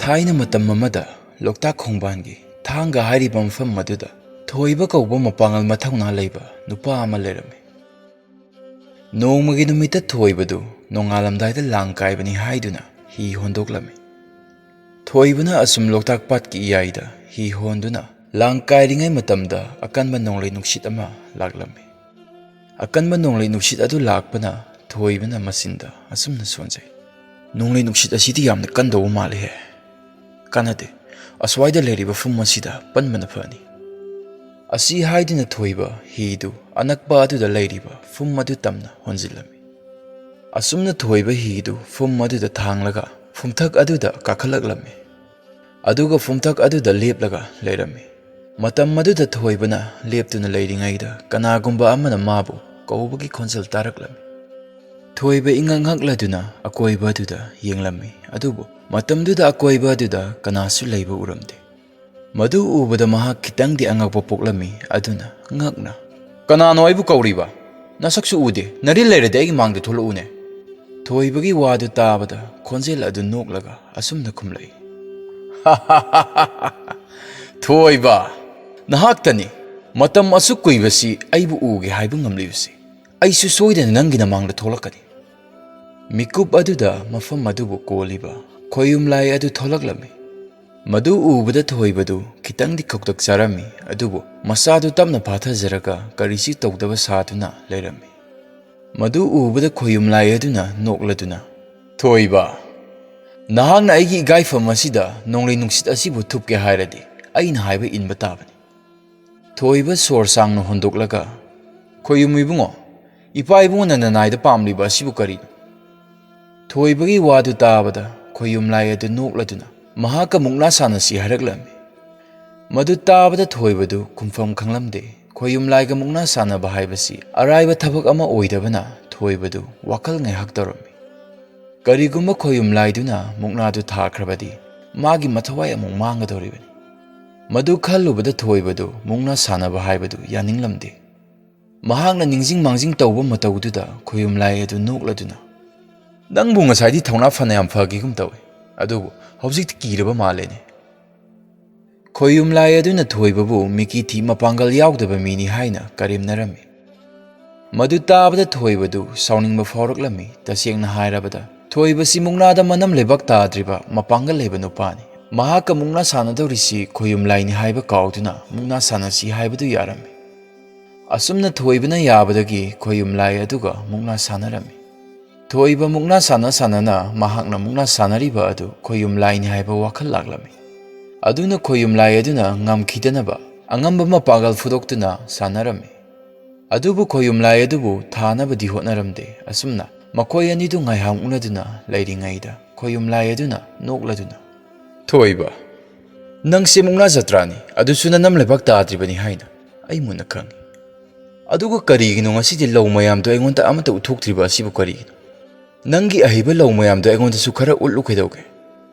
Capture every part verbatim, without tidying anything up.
ꯊꯥꯏꯅ ꯃꯇꯝ ꯑꯃꯗ ꯂꯣꯛꯇꯥꯛ ꯈꯣꯡꯕꯥꯟꯒꯤ ꯊꯥꯡꯒ ꯍꯥꯏꯔꯤꯕ ꯃꯐꯝ ꯑꯗꯨꯗ ꯊꯣꯏꯕ ꯀꯧꯕ ꯃꯄꯥꯡꯒꯜ ꯃꯊꯧꯅꯥ ꯂꯩꯕ ꯅꯨꯄꯥ ꯑꯃ ꯂꯩꯔꯝꯃꯤ꯫ ꯅꯣꯡꯃꯒꯤ ꯅꯨꯃꯤꯠꯇ ꯊꯣꯏꯕꯗꯨ ꯅꯣꯡꯉꯥꯜꯂꯝꯗꯥꯏꯗ ꯂꯥꯡ ꯀꯥꯏꯕꯅꯤ ꯍꯥꯏꯗꯨꯅ ꯍꯤ ꯍꯣꯟꯗꯣꯛꯂꯝꯃꯤ꯫ ꯊꯣꯏꯕꯅ ꯑꯁꯨꯝ ꯂꯣꯛꯇꯥꯛ ꯄꯥꯠꯀꯤ ꯏꯌꯥꯏꯗ ꯍꯤ ꯍꯣꯟꯗꯨꯅ ꯂꯥꯡ ꯀꯥꯏꯔꯤꯉꯩ ꯃꯇꯝꯗ ꯑꯀꯟꯕ ꯅꯣꯡꯂꯩ ꯅꯨꯡꯁꯤꯠ ꯑꯃ ꯂꯥꯛꯂꯝꯃꯤ꯫ ꯑꯀꯟꯕ ꯅꯣꯡꯂꯩ ꯅꯨꯡꯁꯤꯠ ꯑꯗꯨ ꯂꯥꯛꯄꯅ ꯊꯣꯏꯕꯅ ꯃꯆꯤꯟꯗ ꯑꯁꯨꯝꯅ ꯁꯣꯟꯖꯩ, "ꯅꯣꯡꯂꯩ ꯅꯨꯡꯁꯤꯠ ꯑꯁꯤꯗꯤ ꯌꯥꯝꯅ ꯀꯟꯗꯧꯕ ꯃꯥꯜꯂꯦꯍꯦ꯫ ꯀꯥꯟꯅꯗꯦ, ꯑꯁ꯭ꯋꯥꯏꯗ ꯂꯩꯔꯤꯕ ꯐꯨꯝ ꯑꯁꯤꯗ ꯄꯟꯕꯅ ꯐꯅꯤ"꯫ ꯑꯁꯤ ꯍꯥꯏꯗꯨꯅ ꯊꯣꯏꯕ ꯍꯤꯗꯨ ꯑꯅꯛꯄ ꯑꯗꯨꯗ ꯂꯩꯔꯤꯕ ꯐꯨꯝ ꯑꯗꯨ ꯇꯝꯅ ꯍꯣꯟꯖꯤꯜꯂꯝꯃꯤ꯫ ꯑꯁꯨꯝꯅ ꯊꯣꯏꯕ ꯍꯤꯗꯨ ꯐꯨꯝ ꯑꯗꯨꯗ ꯊꯥꯡꯂꯒ ꯐꯨꯝꯊꯛ ꯑꯗꯨꯗ ꯀꯥꯈꯠꯂꯛꯂꯝꯃꯤ꯫ ꯑꯗꯨꯒ ꯐꯨꯝꯊꯛ ꯑꯗꯨꯗ ꯂꯦꯞꯂꯒ ꯂꯩꯔꯝꯃꯤ꯫ ꯃꯇꯝ ꯑꯗꯨꯗ ꯊꯣꯏꯕꯅ ꯂꯦꯞꯇꯨꯅ ꯂꯩꯔꯤꯉꯩꯗ ꯀꯅꯥꯒꯨꯝꯕ ꯑꯃꯅ ꯃꯥꯕꯨ ꯀꯧꯕꯒꯤ ꯈꯣꯟꯖꯦꯜ ꯇꯥꯔꯛꯂꯝꯃꯤ꯫ ꯊꯣꯏꯕ ꯏꯉꯛ ꯉꯛꯂꯗꯨꯅ ꯑꯀꯣꯏꯕ ꯑꯗꯨꯗ ꯌꯦꯡꯂꯝꯃꯤ, ꯑꯗꯨꯕꯨ ꯃꯇꯝꯗꯨꯗ ꯑꯀꯣꯏꯕ ꯑꯗꯨꯗ ꯀꯅꯥꯁꯨ ꯂꯩꯕ ꯎꯔꯝꯗꯦ꯫ ꯃꯗꯨ ꯎꯕꯗ ꯃꯍꯥꯛ ꯈꯤꯇꯪꯗꯤ ꯑꯉꯛꯄ ꯄꯣꯛꯂꯝꯃꯤ, ꯑꯗꯨꯅ ꯉꯛꯅ, "ꯀꯅꯥꯅꯣ ꯑꯩꯕꯨ ꯀꯧꯔꯤꯕ? ꯅꯁꯛꯁꯨ ꯎꯗꯦ, ꯅꯔꯤꯜ ꯂꯩꯔꯗꯤ ꯑꯩꯒꯤ ꯃꯥꯡꯗ ꯊꯣꯛꯂꯛꯎꯅꯦ"꯫ ꯊꯣꯏꯕꯒꯤ ꯋꯥꯗꯨ ꯇꯥꯕꯗ ꯈꯣꯟꯖꯦꯜ ꯑꯗꯨ ꯅꯣꯛꯂꯒ ꯑꯁꯨꯝꯅ ꯈꯨꯝꯂꯛꯏ, "ꯊꯣꯏꯕ, ꯅꯍꯥꯛꯇꯅꯤ ꯃꯇꯝ ꯑꯁꯨꯛ ꯀꯨꯏꯕꯁꯤ ꯑꯩꯕꯨ ꯎꯒꯦ ꯍꯥꯏꯕ ꯉꯝꯂꯤꯕꯁꯤ꯫ ꯑꯩꯁꯨ ꯁꯣꯏꯗꯅ ꯅꯪꯒꯤ ꯅꯃꯥꯡꯗ ꯊꯣꯛꯂꯛꯀꯅꯤ"꯫ ꯃꯤꯀꯨꯞ ꯑꯗꯨꯗ ꯃꯐꯝ ꯑꯗꯨꯕꯨ ꯀꯣꯜꯂꯤꯕ ꯈꯣꯌꯨꯝ ꯂꯥꯏ ꯑꯗꯨ ꯊꯣꯛꯂꯛꯂꯝꯃꯤ꯫ ꯃꯗꯨ ꯎꯕꯗ ꯊꯣꯏꯕꯗꯨ ꯈꯤꯇꯪꯗꯤ ꯈꯧꯇꯛ ꯆꯥꯔꯝꯃꯤ, ꯑꯗꯨꯕꯨ ꯃꯁꯥꯗꯨ ꯇꯞꯅ ꯐꯥꯊꯖꯔꯒ ꯀꯔꯤꯁꯨ ꯇꯧꯗꯕ ꯁꯥꯗꯨꯅ ꯂꯩꯔꯝꯃꯤ꯫ ꯃꯗꯨ ꯎꯕꯗ ꯈꯣꯌꯨꯝ ꯂꯥꯏ ꯑꯗꯨꯅ ꯅꯣꯛꯂꯗꯨꯅ, "ꯊꯣꯏꯕ, ꯅꯍꯥꯛꯅ ꯑꯩꯒꯤ ꯏꯒꯥꯏꯐꯝ ꯑꯁꯤꯗ ꯅꯣꯡꯂꯩ ꯅꯨꯡꯁꯤꯠ ꯑꯁꯤꯕꯨ ꯊꯨꯞꯀꯦ ꯍꯥꯏꯔꯗꯤ ꯑꯩꯅ ꯍꯥꯏꯕ ꯏꯟꯕ ꯇꯥꯕꯅꯤ"꯫ ꯊꯣꯏꯕ ꯁꯣꯔ ꯁꯥꯡꯅ ꯍꯣꯟꯗꯣꯛꯂꯒ, "ꯈꯣꯌꯨꯝ ꯏꯕꯨꯡꯉꯣ, ꯏꯄꯥ ꯏꯕꯨꯡꯉꯣꯅ ꯅꯅꯥꯏꯗ ꯄꯥꯝꯂꯤꯕ ꯑꯁꯤꯕꯨ ꯀꯔꯤꯅꯣ?" ꯊꯣꯏꯕꯒꯤ ꯋꯥꯗꯨ ꯇꯥꯕꯗ ꯈꯣꯌꯨꯝ ꯂꯥꯏ ꯑꯗꯨ ꯅꯣꯛꯂꯗꯨꯅ ꯃꯍꯥꯛꯀ ꯃꯨꯛꯅꯥ ꯁꯥꯟꯅꯁꯤ ꯍꯥꯏꯔꯛꯂꯝꯃꯤ꯫ ꯃꯗꯨ ꯇꯥꯕꯗ ꯊꯣꯏꯕꯗꯨ ꯈꯨꯝꯐꯝ ꯈꯪꯂꯝꯗꯦ꯫ ꯈꯣꯌꯨꯝ ꯂꯥꯏꯒ ꯃꯨꯛꯅꯥ ꯁꯥꯟꯅꯕ ꯍꯥꯏꯕꯁꯤ ꯑꯔꯥꯏꯕ ꯊꯕꯛ ꯑꯃ ꯑꯣꯏꯗꯕꯅ ꯊꯣꯏꯕꯗꯨ ꯋꯥꯈꯜ ꯉꯥꯏꯍꯥꯛ ꯇꯧꯔꯝꯃꯤ꯫ ꯀꯔꯤꯒꯨꯝꯕ ꯈꯣꯌꯨꯝ ꯂꯥꯏꯗꯨꯅ ꯃꯨꯛꯅꯥꯗꯨ ꯊꯥꯈ꯭ꯔꯕꯗꯤ ꯃꯥꯒꯤ ꯃꯊꯋꯥꯏ ꯑꯃꯨꯛ ꯃꯥꯡꯒꯗꯧꯔꯤꯕꯅꯤ꯫ ꯃꯗꯨ ꯈꯜꯂꯨꯕꯗ ꯊꯣꯏꯕꯗꯨ ꯃꯨꯛꯅꯥ ꯁꯥꯟꯅꯕ ꯍꯥꯏꯕꯗꯨ ꯌꯥꯅꯤꯡꯂꯝꯗꯦ꯫ ꯃꯍꯥꯛꯅ ꯅꯤꯡꯁꯤꯡ ꯃꯥꯡꯖꯤꯡ ꯇꯧꯕ ꯃꯇꯧꯗꯨꯗ ꯈꯣꯌꯨꯝ ꯂꯥꯏ ꯑꯗꯨ ꯅꯣꯛꯂꯗꯨꯅ, "ꯅꯪꯕꯨ ꯉꯁꯥꯏꯗꯤ ꯊꯧꯅꯥ ꯐꯅꯌꯥꯝ ꯐꯈꯤꯒꯨꯝ ꯇꯧꯏ꯫ ꯑꯗꯨꯕꯨ ꯍꯧꯖꯤꯛꯇꯤ ꯀꯤꯔꯕ ꯃꯥꯜꯂꯦꯅꯦ꯫ ꯈꯣꯌꯨꯝ ꯂꯥꯏ ꯑꯗꯨꯅ ꯊꯣꯏꯕꯕꯨ ꯃꯤꯀꯤ ꯊꯤ ꯃꯄꯥꯡꯒꯜ ꯌꯥꯎꯗꯕ ꯃꯤꯅꯤ ꯍꯥꯏꯅ ꯀꯔꯦꯝꯅꯔꯝꯃꯤ꯫ ꯃꯗꯨ ꯇꯥꯕꯗ ꯊꯣꯏꯕꯗꯨ ꯁꯥꯎꯅꯤꯡꯕ ꯐꯥꯎꯔꯛꯂꯝꯃꯤ꯫ ꯇꯁꯦꯡꯅ ꯍꯥꯏꯔꯕꯗ ꯊꯣꯏꯕꯁꯤ ꯃꯨꯛꯅꯥꯗ ꯃꯅꯝ ꯂꯩꯕꯥꯛ ꯇꯥꯗ꯭ꯔꯤꯕ ꯃꯄꯥꯡꯒꯜ ꯂꯩꯕ ꯅꯨꯄꯥꯅꯤ꯫ ꯃꯍꯥꯛꯀ ꯃꯨꯛꯅꯥ ꯁꯥꯟꯅꯗꯧꯔꯤꯁꯤ ꯈꯣꯌꯨꯝ ꯂꯥꯏꯅꯤ ꯍꯥꯏꯕ ꯀꯥꯎꯗꯨꯅ ꯃꯨꯛꯅꯥ ꯁꯥꯟꯅꯁꯤ ꯍꯥꯏꯕꯗꯨ ꯌꯥꯔꯝꯃꯤ꯫ ꯑꯁꯨꯝꯅ ꯊꯣꯏꯕꯅ ꯌꯥꯕꯗꯒꯤ ꯈꯣꯌꯨꯝ ꯂꯥꯏ ꯑꯗꯨꯒ ꯃꯨꯛꯅꯥ ꯁꯥꯟꯅꯔꯝꯃꯤ꯫ ꯊꯣꯏꯕ ꯃꯨꯛꯅꯥ ꯁꯥꯟꯅ ꯁꯥꯟꯅꯅ ꯃꯍꯥꯛꯅ ꯃꯨꯛꯅꯥ ꯁꯥꯟꯅꯔꯤꯕ ꯑꯗꯨ ꯈꯣꯌꯨꯝ ꯂꯥꯏꯅꯤ ꯍꯥꯏꯕ ꯋꯥꯈꯜ ꯂꯥꯛꯂꯝꯃꯤ꯫ ꯑꯗꯨꯅ ꯈꯣꯌꯨꯝ ꯂꯥꯏ ꯑꯗꯨꯅ ꯉꯝꯈꯤꯗꯅꯕ ꯑꯉꯝꯕ ꯃꯄꯥꯡꯒꯜ ꯐꯨꯗꯣꯛꯇꯨꯅ ꯁꯥꯟꯅꯔꯝꯃꯤ꯫ ꯑꯗꯨꯕꯨ ꯈꯣꯌꯨꯝ ꯂꯥꯏ ꯑꯗꯨꯕꯨ ꯊꯥꯅꯕꯗꯤ ꯍꯣꯠꯅꯔꯝꯗꯦ꯫ ꯑꯁꯨꯝꯅ ꯃꯈꯣꯏ ꯑꯅꯤꯗꯨ ꯉꯥꯏꯍꯥꯛ ꯃꯨꯛꯅꯗꯨꯅ ꯂꯩꯔꯤꯉꯩꯗ ꯈꯣꯌꯨꯝ ꯂꯥꯏ ꯑꯗꯨꯅ ꯅꯣꯛꯂꯗꯨꯅ, "ꯊꯣꯏꯕ, ꯅꯪꯁꯦ ꯃꯨꯛꯅꯥ ꯖꯇ꯭ꯔꯥꯅꯤ, ꯑꯗꯨꯁꯨ ꯅꯅꯝ ꯂꯩꯕꯥꯛ ꯇꯥꯗ꯭ꯔꯤꯕꯅꯤ ꯍꯥꯏꯅ ꯑꯩ ꯃꯨꯟꯅ ꯈꯪꯏ꯫ ꯑꯗꯨꯒ ꯀꯔꯤꯒꯤꯅꯣ ꯉꯁꯤꯗꯤ ꯂꯧ ꯃꯌꯥꯝꯗꯣ ꯑꯩꯉꯣꯟꯗ ꯑꯃꯠꯇ ꯎꯠꯊꯣꯛꯇ꯭ꯔꯤꯕ ꯑꯁꯤꯕꯨ ꯀꯔꯤꯒꯤꯅꯣ? ꯅꯪꯒꯤ ꯑꯍꯩꯕ ꯂꯧ ꯃꯌꯥꯝꯗꯣ ꯑꯩꯉꯣꯟꯗꯁꯨ ꯈꯔ ꯎꯠꯂꯨ ꯀꯩꯗꯧꯒꯦ?"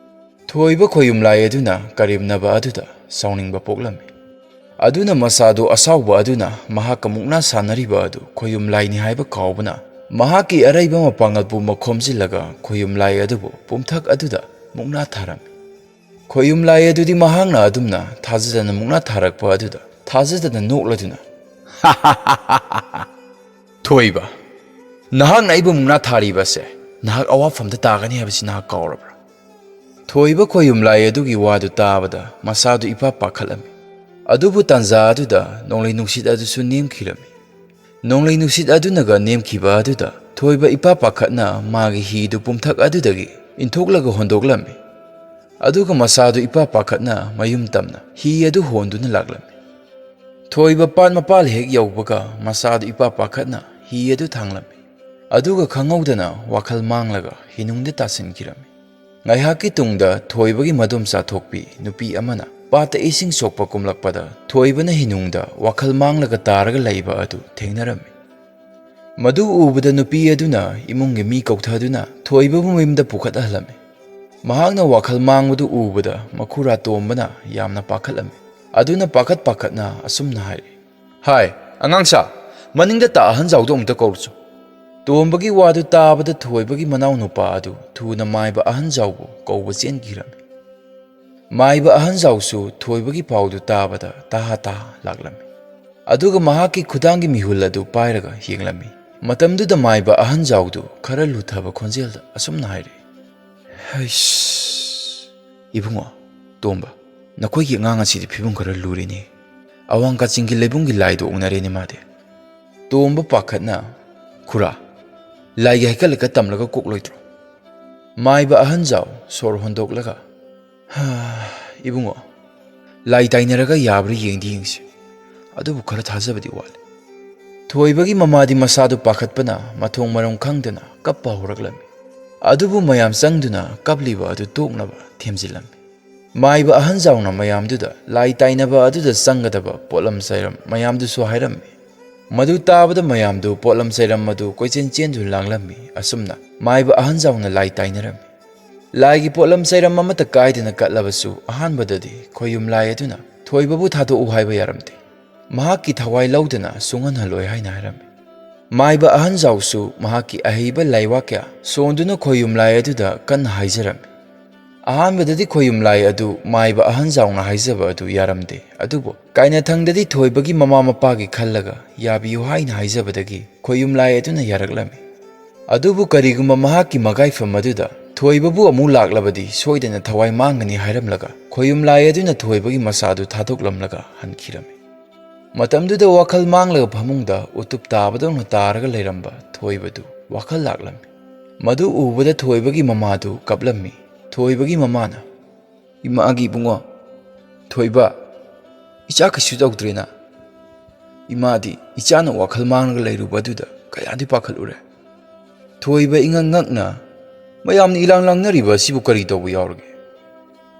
ꯊꯣꯏꯕ ꯈꯣꯌꯨꯝ ꯂꯥꯏ ꯑꯗꯨꯅ ꯀꯔꯦꯝꯅꯕ ꯑꯗꯨꯗ ꯁꯥꯎꯅꯤꯡꯕ ꯄꯣꯛꯂꯝꯃꯤ꯫ ꯑꯗꯨꯅ ꯃꯆꯥꯗꯨ ꯑꯁꯥꯎꯕ ꯑꯗꯨꯅ ꯃꯍꯥꯛꯀ ꯃꯨꯛꯅꯥ ꯁꯥꯟꯅꯔꯤꯕ ꯑꯗꯨ ꯈꯣꯌꯨꯝ ꯂꯥꯏꯅꯤ ꯍꯥꯏꯕ ꯀꯥꯎꯕꯅ ꯃꯍꯥꯛꯀꯤ ꯑꯔꯩꯕ ꯃꯄꯥꯡꯒꯜ ꯄꯨꯝꯕ ꯈꯣꯝꯖꯤꯜꯂꯒ ꯈꯣꯌꯨꯝ ꯂꯥꯏ ꯑꯗꯨꯕꯨ ꯄꯨꯝꯊꯛ ꯑꯗꯨꯗ ꯃꯨꯛꯅꯥ ꯊꯥꯔꯝꯃꯤ꯫ ꯈꯣꯌꯨꯝ ꯂꯥꯏ ꯑꯗꯨꯗꯤ ꯃꯍꯥꯛꯅ ꯑꯗꯨꯝꯅ ꯊꯥꯖꯗꯅ ꯃꯨꯛꯅꯥ ꯊꯥꯔꯛꯄ ꯑꯗꯨꯗ ꯊꯥꯖꯗꯅ ꯅꯣꯛꯂꯗꯨꯅ, "ꯊꯣꯏꯕ, ꯅꯍꯥꯛꯅ ꯑꯩꯕꯨ ꯃꯨꯛꯅꯥ ꯊꯥꯔꯤꯕ ꯑꯁꯦ ꯅꯍꯥꯛ ꯑꯋꯥꯐꯝꯗ ꯇꯥꯒꯅꯤ ꯍꯥꯏꯕꯁꯤ ꯅꯍꯥꯛ ꯀꯥꯎꯔꯕ꯭ꯔꯥ?" ꯊꯣꯏꯕ ꯈꯣꯌꯨꯝ ꯂꯥꯏ ꯑꯗꯨꯒꯤ ꯋꯥꯗꯨ ꯇꯥꯕꯗ ꯃꯁꯥꯗꯨ ꯏꯄꯥ ꯄꯥꯈꯠꯂꯝꯃꯤ꯫ ꯑꯗꯨꯕꯨ ꯇꯥꯟꯖꯥ ꯑꯗꯨꯗ ꯅꯣꯡꯂꯩ ꯅꯨꯡꯁꯤꯠ ꯑꯗꯨꯁꯨ ꯅꯦꯝꯈꯤꯔꯝꯃꯤ꯫ ꯅꯣꯡꯂꯩ ꯅꯨꯡꯁꯤꯠ ꯑꯗꯨꯅꯒ ꯅꯦꯝꯈꯤꯕ ꯑꯗꯨꯗ ꯊꯣꯏꯕ ꯏꯄꯥ ꯄꯥꯈꯠꯅ ꯃꯥꯒꯤ ꯍꯤꯗꯨ ꯄꯨꯝꯊꯛ ꯑꯗꯨꯗꯒꯤ ꯏꯟꯊꯣꯛꯂꯒ ꯍꯣꯟꯗꯣꯛꯂꯝꯃꯤ꯫ ꯑꯗꯨꯒ ꯃꯁꯥꯗꯨ ꯏꯄꯥ ꯄꯥꯈꯠꯅ ꯃꯌꯨꯝ ꯇꯝꯅ ꯍꯤ ꯑꯗꯨ ꯍꯣꯟꯗꯨꯅ ꯂꯥꯛꯂꯝꯃꯤ꯫ ꯊꯣꯏꯕ ꯄꯥꯠ ꯃꯄꯥꯜ ꯍꯦꯛ ꯌꯧꯕꯒ ꯃꯁꯥꯗꯨ ꯏꯄꯥ ꯄꯥꯈꯠꯅ ꯍꯤ ꯑꯗꯨ ꯊꯥꯡꯂꯝꯃꯤ꯫ ꯑꯗꯨꯒ ꯈꯪꯍꯧꯗꯅ ꯋꯥꯈꯜ ꯃꯥꯡꯂꯒ ꯍꯤꯅꯨꯡꯗ ꯇꯥꯁꯤꯟꯈꯤꯔꯝꯃꯤ꯫ ꯉꯥꯏꯍꯥꯛꯀꯤ ꯇꯨꯡꯗ ꯊꯣꯏꯕꯒꯤ ꯃꯗꯣꯝꯆꯥ ꯊꯣꯛꯄꯤ ꯅꯨꯄꯤ ꯑꯃꯅ ꯄꯥꯠꯇ ꯏꯁꯤꯡ ꯁꯣꯛꯄ ꯀꯨꯝꯂꯛꯄꯗ ꯊꯣꯏꯕꯅ ꯍꯤꯅꯨꯡꯗ ꯋꯥꯈꯜ ꯃꯥꯡꯂꯒ ꯇꯥꯔꯒ ꯂꯩꯕ ꯑꯗꯨ ꯊꯦꯡꯅꯔꯝꯃꯤ꯫ ꯃꯗꯨ ꯎꯕꯗ ꯅꯨꯄꯤ ꯑꯗꯨꯅ ꯏꯃꯨꯡꯒꯤ ꯃꯤ ꯀꯧꯊꯗꯨꯅ ꯊꯣꯏꯕꯕꯨ ꯃꯌꯨꯝꯗ ꯄꯨꯈꯠꯍꯜꯂꯝꯃꯤ꯫ ꯃꯍꯥꯛꯅ ꯋꯥꯈꯜ ꯃꯥꯡꯕꯗꯨ ꯎꯕꯗ ꯃꯈꯨꯔꯥ ꯇꯣꯝꯕꯅ ꯌꯥꯝꯅ ꯄꯥꯈꯠꯂꯝꯃꯤ꯫ ꯑꯗꯨꯅ ꯄꯥꯈꯠ ꯄꯥꯈꯠꯅ ꯑꯁꯨꯝꯅ ꯍꯥꯏꯔꯛꯏ, "ꯍꯥꯏ, ꯑꯉꯥꯡꯁꯥ, ꯃꯅꯤꯡꯗ ꯇꯥ ꯑꯍꯟ ꯖꯥꯎꯗꯣ ꯑꯃꯨꯛꯇ ꯀꯧꯔꯨꯆꯣ꯫ ꯇꯣꯝꯕꯒꯤ ꯋꯥꯗꯨ ꯇꯥꯕꯗ ꯊꯣꯏꯕꯒꯤ ꯃꯅꯥꯎꯅꯨꯄꯥ ꯑꯗꯨ ꯊꯨꯅ ꯃꯥꯏꯕ ꯑꯍꯟꯖꯥꯎꯕꯨ ꯀꯧꯕ ꯆꯦꯟꯈꯤꯔꯝꯃꯤ꯫ ꯃꯥꯏꯕ ꯑꯍꯟꯖꯥꯎꯁꯨ ꯊꯣꯏꯕꯒꯤ ꯄꯥꯎꯗꯨ ꯇꯥꯕꯗ ꯇꯍꯥ ꯇꯍꯥ ꯂꯥꯛꯂꯝꯃꯤ꯫ ꯑꯗꯨꯒ ꯃꯍꯥꯛꯀꯤ ꯈꯨꯗꯥꯡꯒꯤ ꯃꯤꯍꯨꯜ ꯑꯗꯨ ꯄꯥꯏꯔꯒ ꯌꯦꯡꯂꯝꯃꯤ꯫ ꯃꯇꯝꯗꯨꯗ ꯃꯥꯏꯕ ꯑꯍꯟꯖꯥꯎꯗꯨ ꯈꯔ ꯂꯨꯊꯕ ꯈꯣꯟꯖꯦꯜꯗ ꯑꯁꯨꯝꯅ ꯍꯥꯏꯔꯛꯏ, "ꯍꯩꯁ, ꯏꯕꯨꯡꯉꯣ, ꯇꯣꯝꯕ, ꯅꯈꯣꯏꯒꯤ ꯑꯉꯥꯡ ꯑꯁꯤꯗꯤ ꯐꯤꯕꯝ ꯈꯔ ꯂꯨꯔꯦꯅꯦ꯫ ꯑꯋꯥꯡ ꯀꯥꯆꯤꯟꯒꯤ ꯂꯩꯕꯨꯡꯒꯤ ꯂꯥꯏꯗꯣ ꯎꯅꯔꯦꯅꯦ ꯃꯥꯗꯤ꯫" ꯇꯣꯝꯕ ꯄꯥꯈꯠꯅ, "ꯈꯨꯔꯥ, ꯂꯥꯏꯒꯤ ꯍꯩꯀꯠ ꯂꯩꯀꯠ ꯇꯝꯂꯒ ꯀꯣꯛꯂꯣꯏꯗ꯭ꯔꯣ?" ꯃꯥꯏꯕ ꯑꯍꯟꯖꯥꯎ ꯁꯣꯔ ꯍꯣꯟꯗꯣꯛꯂꯒ, "ꯍꯥ, ꯏꯕꯨꯡꯉꯣ, ꯂꯥꯏ ꯇꯥꯏꯅꯔꯒ ꯌꯥꯕ꯭ꯔꯥ ꯌꯦꯡꯗꯤ ꯌꯦꯡꯁꯤ꯫ ꯑꯗꯨꯕꯨ ꯈꯔ ꯊꯥꯖꯕꯗꯤ ꯋꯥꯠꯂꯤ꯫" ꯊꯣꯏꯕꯒꯤ ꯃꯃꯥꯗꯤ ꯃꯁꯥꯗꯨ ꯄꯥꯈꯠꯄꯅ ꯃꯊꯣꯡ ꯃꯔꯝ ꯈꯪꯗꯅ ꯀꯞꯄ ꯍꯧꯔꯛꯂꯝꯃꯤ꯫ ꯑꯗꯨꯕꯨ ꯃꯌꯥꯝ ꯆꯪꯗꯨꯅ ꯀꯞꯂꯤꯕ ꯑꯗꯨ ꯇꯣꯛꯅꯕ ꯊꯦꯝꯖꯤꯜꯂꯝꯃꯤ꯫ ꯃꯥꯏꯕ ꯑꯍꯟꯖꯥꯎꯅ ꯃꯌꯥꯝꯗꯨꯗ ꯂꯥꯏ ꯇꯥꯏꯅꯕ ꯑꯗꯨꯗ ꯆꯪꯒꯗꯕ ꯄꯣꯠꯂꯝ ꯆꯩꯔꯝ ꯃꯌꯥꯝꯗꯨꯁꯨ ꯍꯥꯏꯔꯝꯃꯤ꯫ ꯃꯗꯨ ꯇꯥꯕꯗ ꯃꯌꯥꯝꯗꯨ ꯄꯣꯠꯂꯝ ꯆꯩꯔꯝ ꯑꯗꯨ ꯀꯣꯏꯆꯦꯟ ꯆꯦꯟꯗꯨꯅ ꯂꯥꯡꯂꯝꯃꯤ꯫ ꯑꯁꯨꯝꯅ ꯃꯥꯏꯕ ꯑꯍꯟꯖꯥꯎꯅ ꯂꯥꯏ ꯇꯥꯏꯅꯔꯝꯃꯤ꯫ ꯂꯥꯏꯒꯤ ꯄꯣꯠꯂꯝ ꯆꯩꯔꯝ ꯑꯃꯠꯇ ꯀꯥꯏꯗꯅ ꯀꯠꯂꯕꯁꯨ ꯑꯍꯥꯟꯕꯗꯗꯤ ꯈꯣꯌꯨꯝ ꯂꯥꯏ ꯑꯗꯨꯅ ꯊꯣꯏꯕꯕꯨ ꯊꯥꯗꯣꯛꯎ ꯍꯥꯏꯕ ꯌꯥꯔꯝꯗꯦ꯫ ꯃꯍꯥꯛꯀꯤ ꯊꯋꯥꯏ ꯂꯧꯗꯅ ꯁꯨꯡꯍꯟꯍꯜꯂꯣꯏ ꯍꯥꯏꯅ ꯍꯥꯏꯔꯝꯃꯤ꯫ ꯃꯥꯏꯕ ꯑꯍꯟꯖꯥꯎꯁꯨ ꯃꯍꯥꯛꯀꯤ ꯑꯍꯩꯕ ꯂꯥꯏꯋꯥ ꯀꯌꯥ ꯁꯣꯟꯗꯨꯅ ꯈꯣꯌꯨꯝ ꯂꯥꯏ ꯑꯗꯨꯗ ꯀꯟꯅ ꯍꯥꯏꯖꯔꯝꯃꯤ꯫ ꯑꯍꯥꯟꯕꯗꯗꯤ ꯈꯣꯌꯨꯝ ꯂꯥꯏ ꯑꯗꯨ ꯃꯥꯏꯕ ꯑꯍꯟꯖꯥꯎꯅ ꯍꯥꯏꯖꯕ ꯑꯗꯨ ꯌꯥꯔꯝꯗꯦ, ꯑꯗꯨꯕꯨ ꯀꯥꯏꯅꯊꯪꯗꯗꯤ ꯊꯣꯏꯕꯒꯤ ꯃꯃꯥ ꯃꯄꯥꯒꯤ ꯈꯜꯂꯒ ꯌꯥꯕꯤꯌꯨ ꯍꯥꯏꯅ ꯍꯥꯏꯖꯕꯗꯒꯤ ꯈꯣꯌꯨꯝ ꯂꯥꯏ ꯑꯗꯨꯅ ꯌꯥꯔꯛꯂꯝꯃꯤ꯫ ꯑꯗꯨꯕꯨ ꯀꯔꯤꯒꯨꯝꯕ ꯃꯍꯥꯛꯀꯤ ꯃꯒꯥꯏꯐꯝ ꯑꯗꯨꯗ ꯊꯣꯏꯕꯕꯨ ꯑꯃꯨꯛ ꯂꯥꯛꯂꯕꯗꯤ ꯁꯣꯏꯗꯅ ꯊꯋꯥꯏ ꯃꯥꯡꯒꯅꯤ ꯍꯥꯏꯔꯝꯂꯒ ꯈꯣꯌꯨꯝ ꯂꯥꯏ ꯑꯗꯨꯅ ꯊꯣꯏꯕꯒꯤ ꯃꯁꯥꯗꯨ ꯊꯥꯗꯣꯛꯂꯝꯂꯒ ꯍꯟꯈꯤꯔꯝꯃꯤ꯫ ꯃꯇꯝꯗꯨꯗ ꯋꯥꯈꯜ ꯃꯥꯡꯂꯒ ꯐꯃꯨꯡꯗ ꯎꯇꯨꯞ ꯇꯥꯕꯗꯧꯅ ꯇꯥꯔꯒ ꯂꯩꯔꯝꯕ ꯊꯣꯏꯕꯗꯨ ꯋꯥꯈꯜ ꯂꯥꯛꯂꯝꯃꯤ꯫ ꯃꯗꯨ ꯎꯕꯗ ꯊꯣꯏꯕꯒꯤ ꯃꯃꯥꯗꯨ ꯀꯞꯂꯝꯃꯤ꯫ ꯊꯣꯏꯕꯒꯤ ꯃꯃꯥꯅ, "ꯏꯃꯥꯒꯤ ꯏꯕꯨꯡꯉꯣ, ꯊꯣꯏꯕ, ꯏꯆꯥ ꯀꯩꯁꯨ ꯇꯧꯗ꯭ꯔꯦꯅ꯫ ꯏꯃꯥꯗꯤ ꯏꯆꯥꯅ ꯋꯥꯈꯜ ꯃꯥꯡꯂꯒ ꯂꯩꯔꯨꯕ ꯑꯗꯨꯗ ꯀꯌꯥꯗꯤ ꯄꯥꯈꯠꯂꯨꯔꯦ꯫" ꯊꯣꯏꯕ ꯏꯉꯛ ꯉꯛꯅ, "ꯃꯌꯥꯝꯅ ꯏꯂꯥꯡ ꯂꯥꯡꯅꯔꯤꯕ ꯑꯁꯤꯕꯨ ꯀꯔꯤ ꯇꯧꯕ ꯌꯥꯎꯔꯒꯦ?"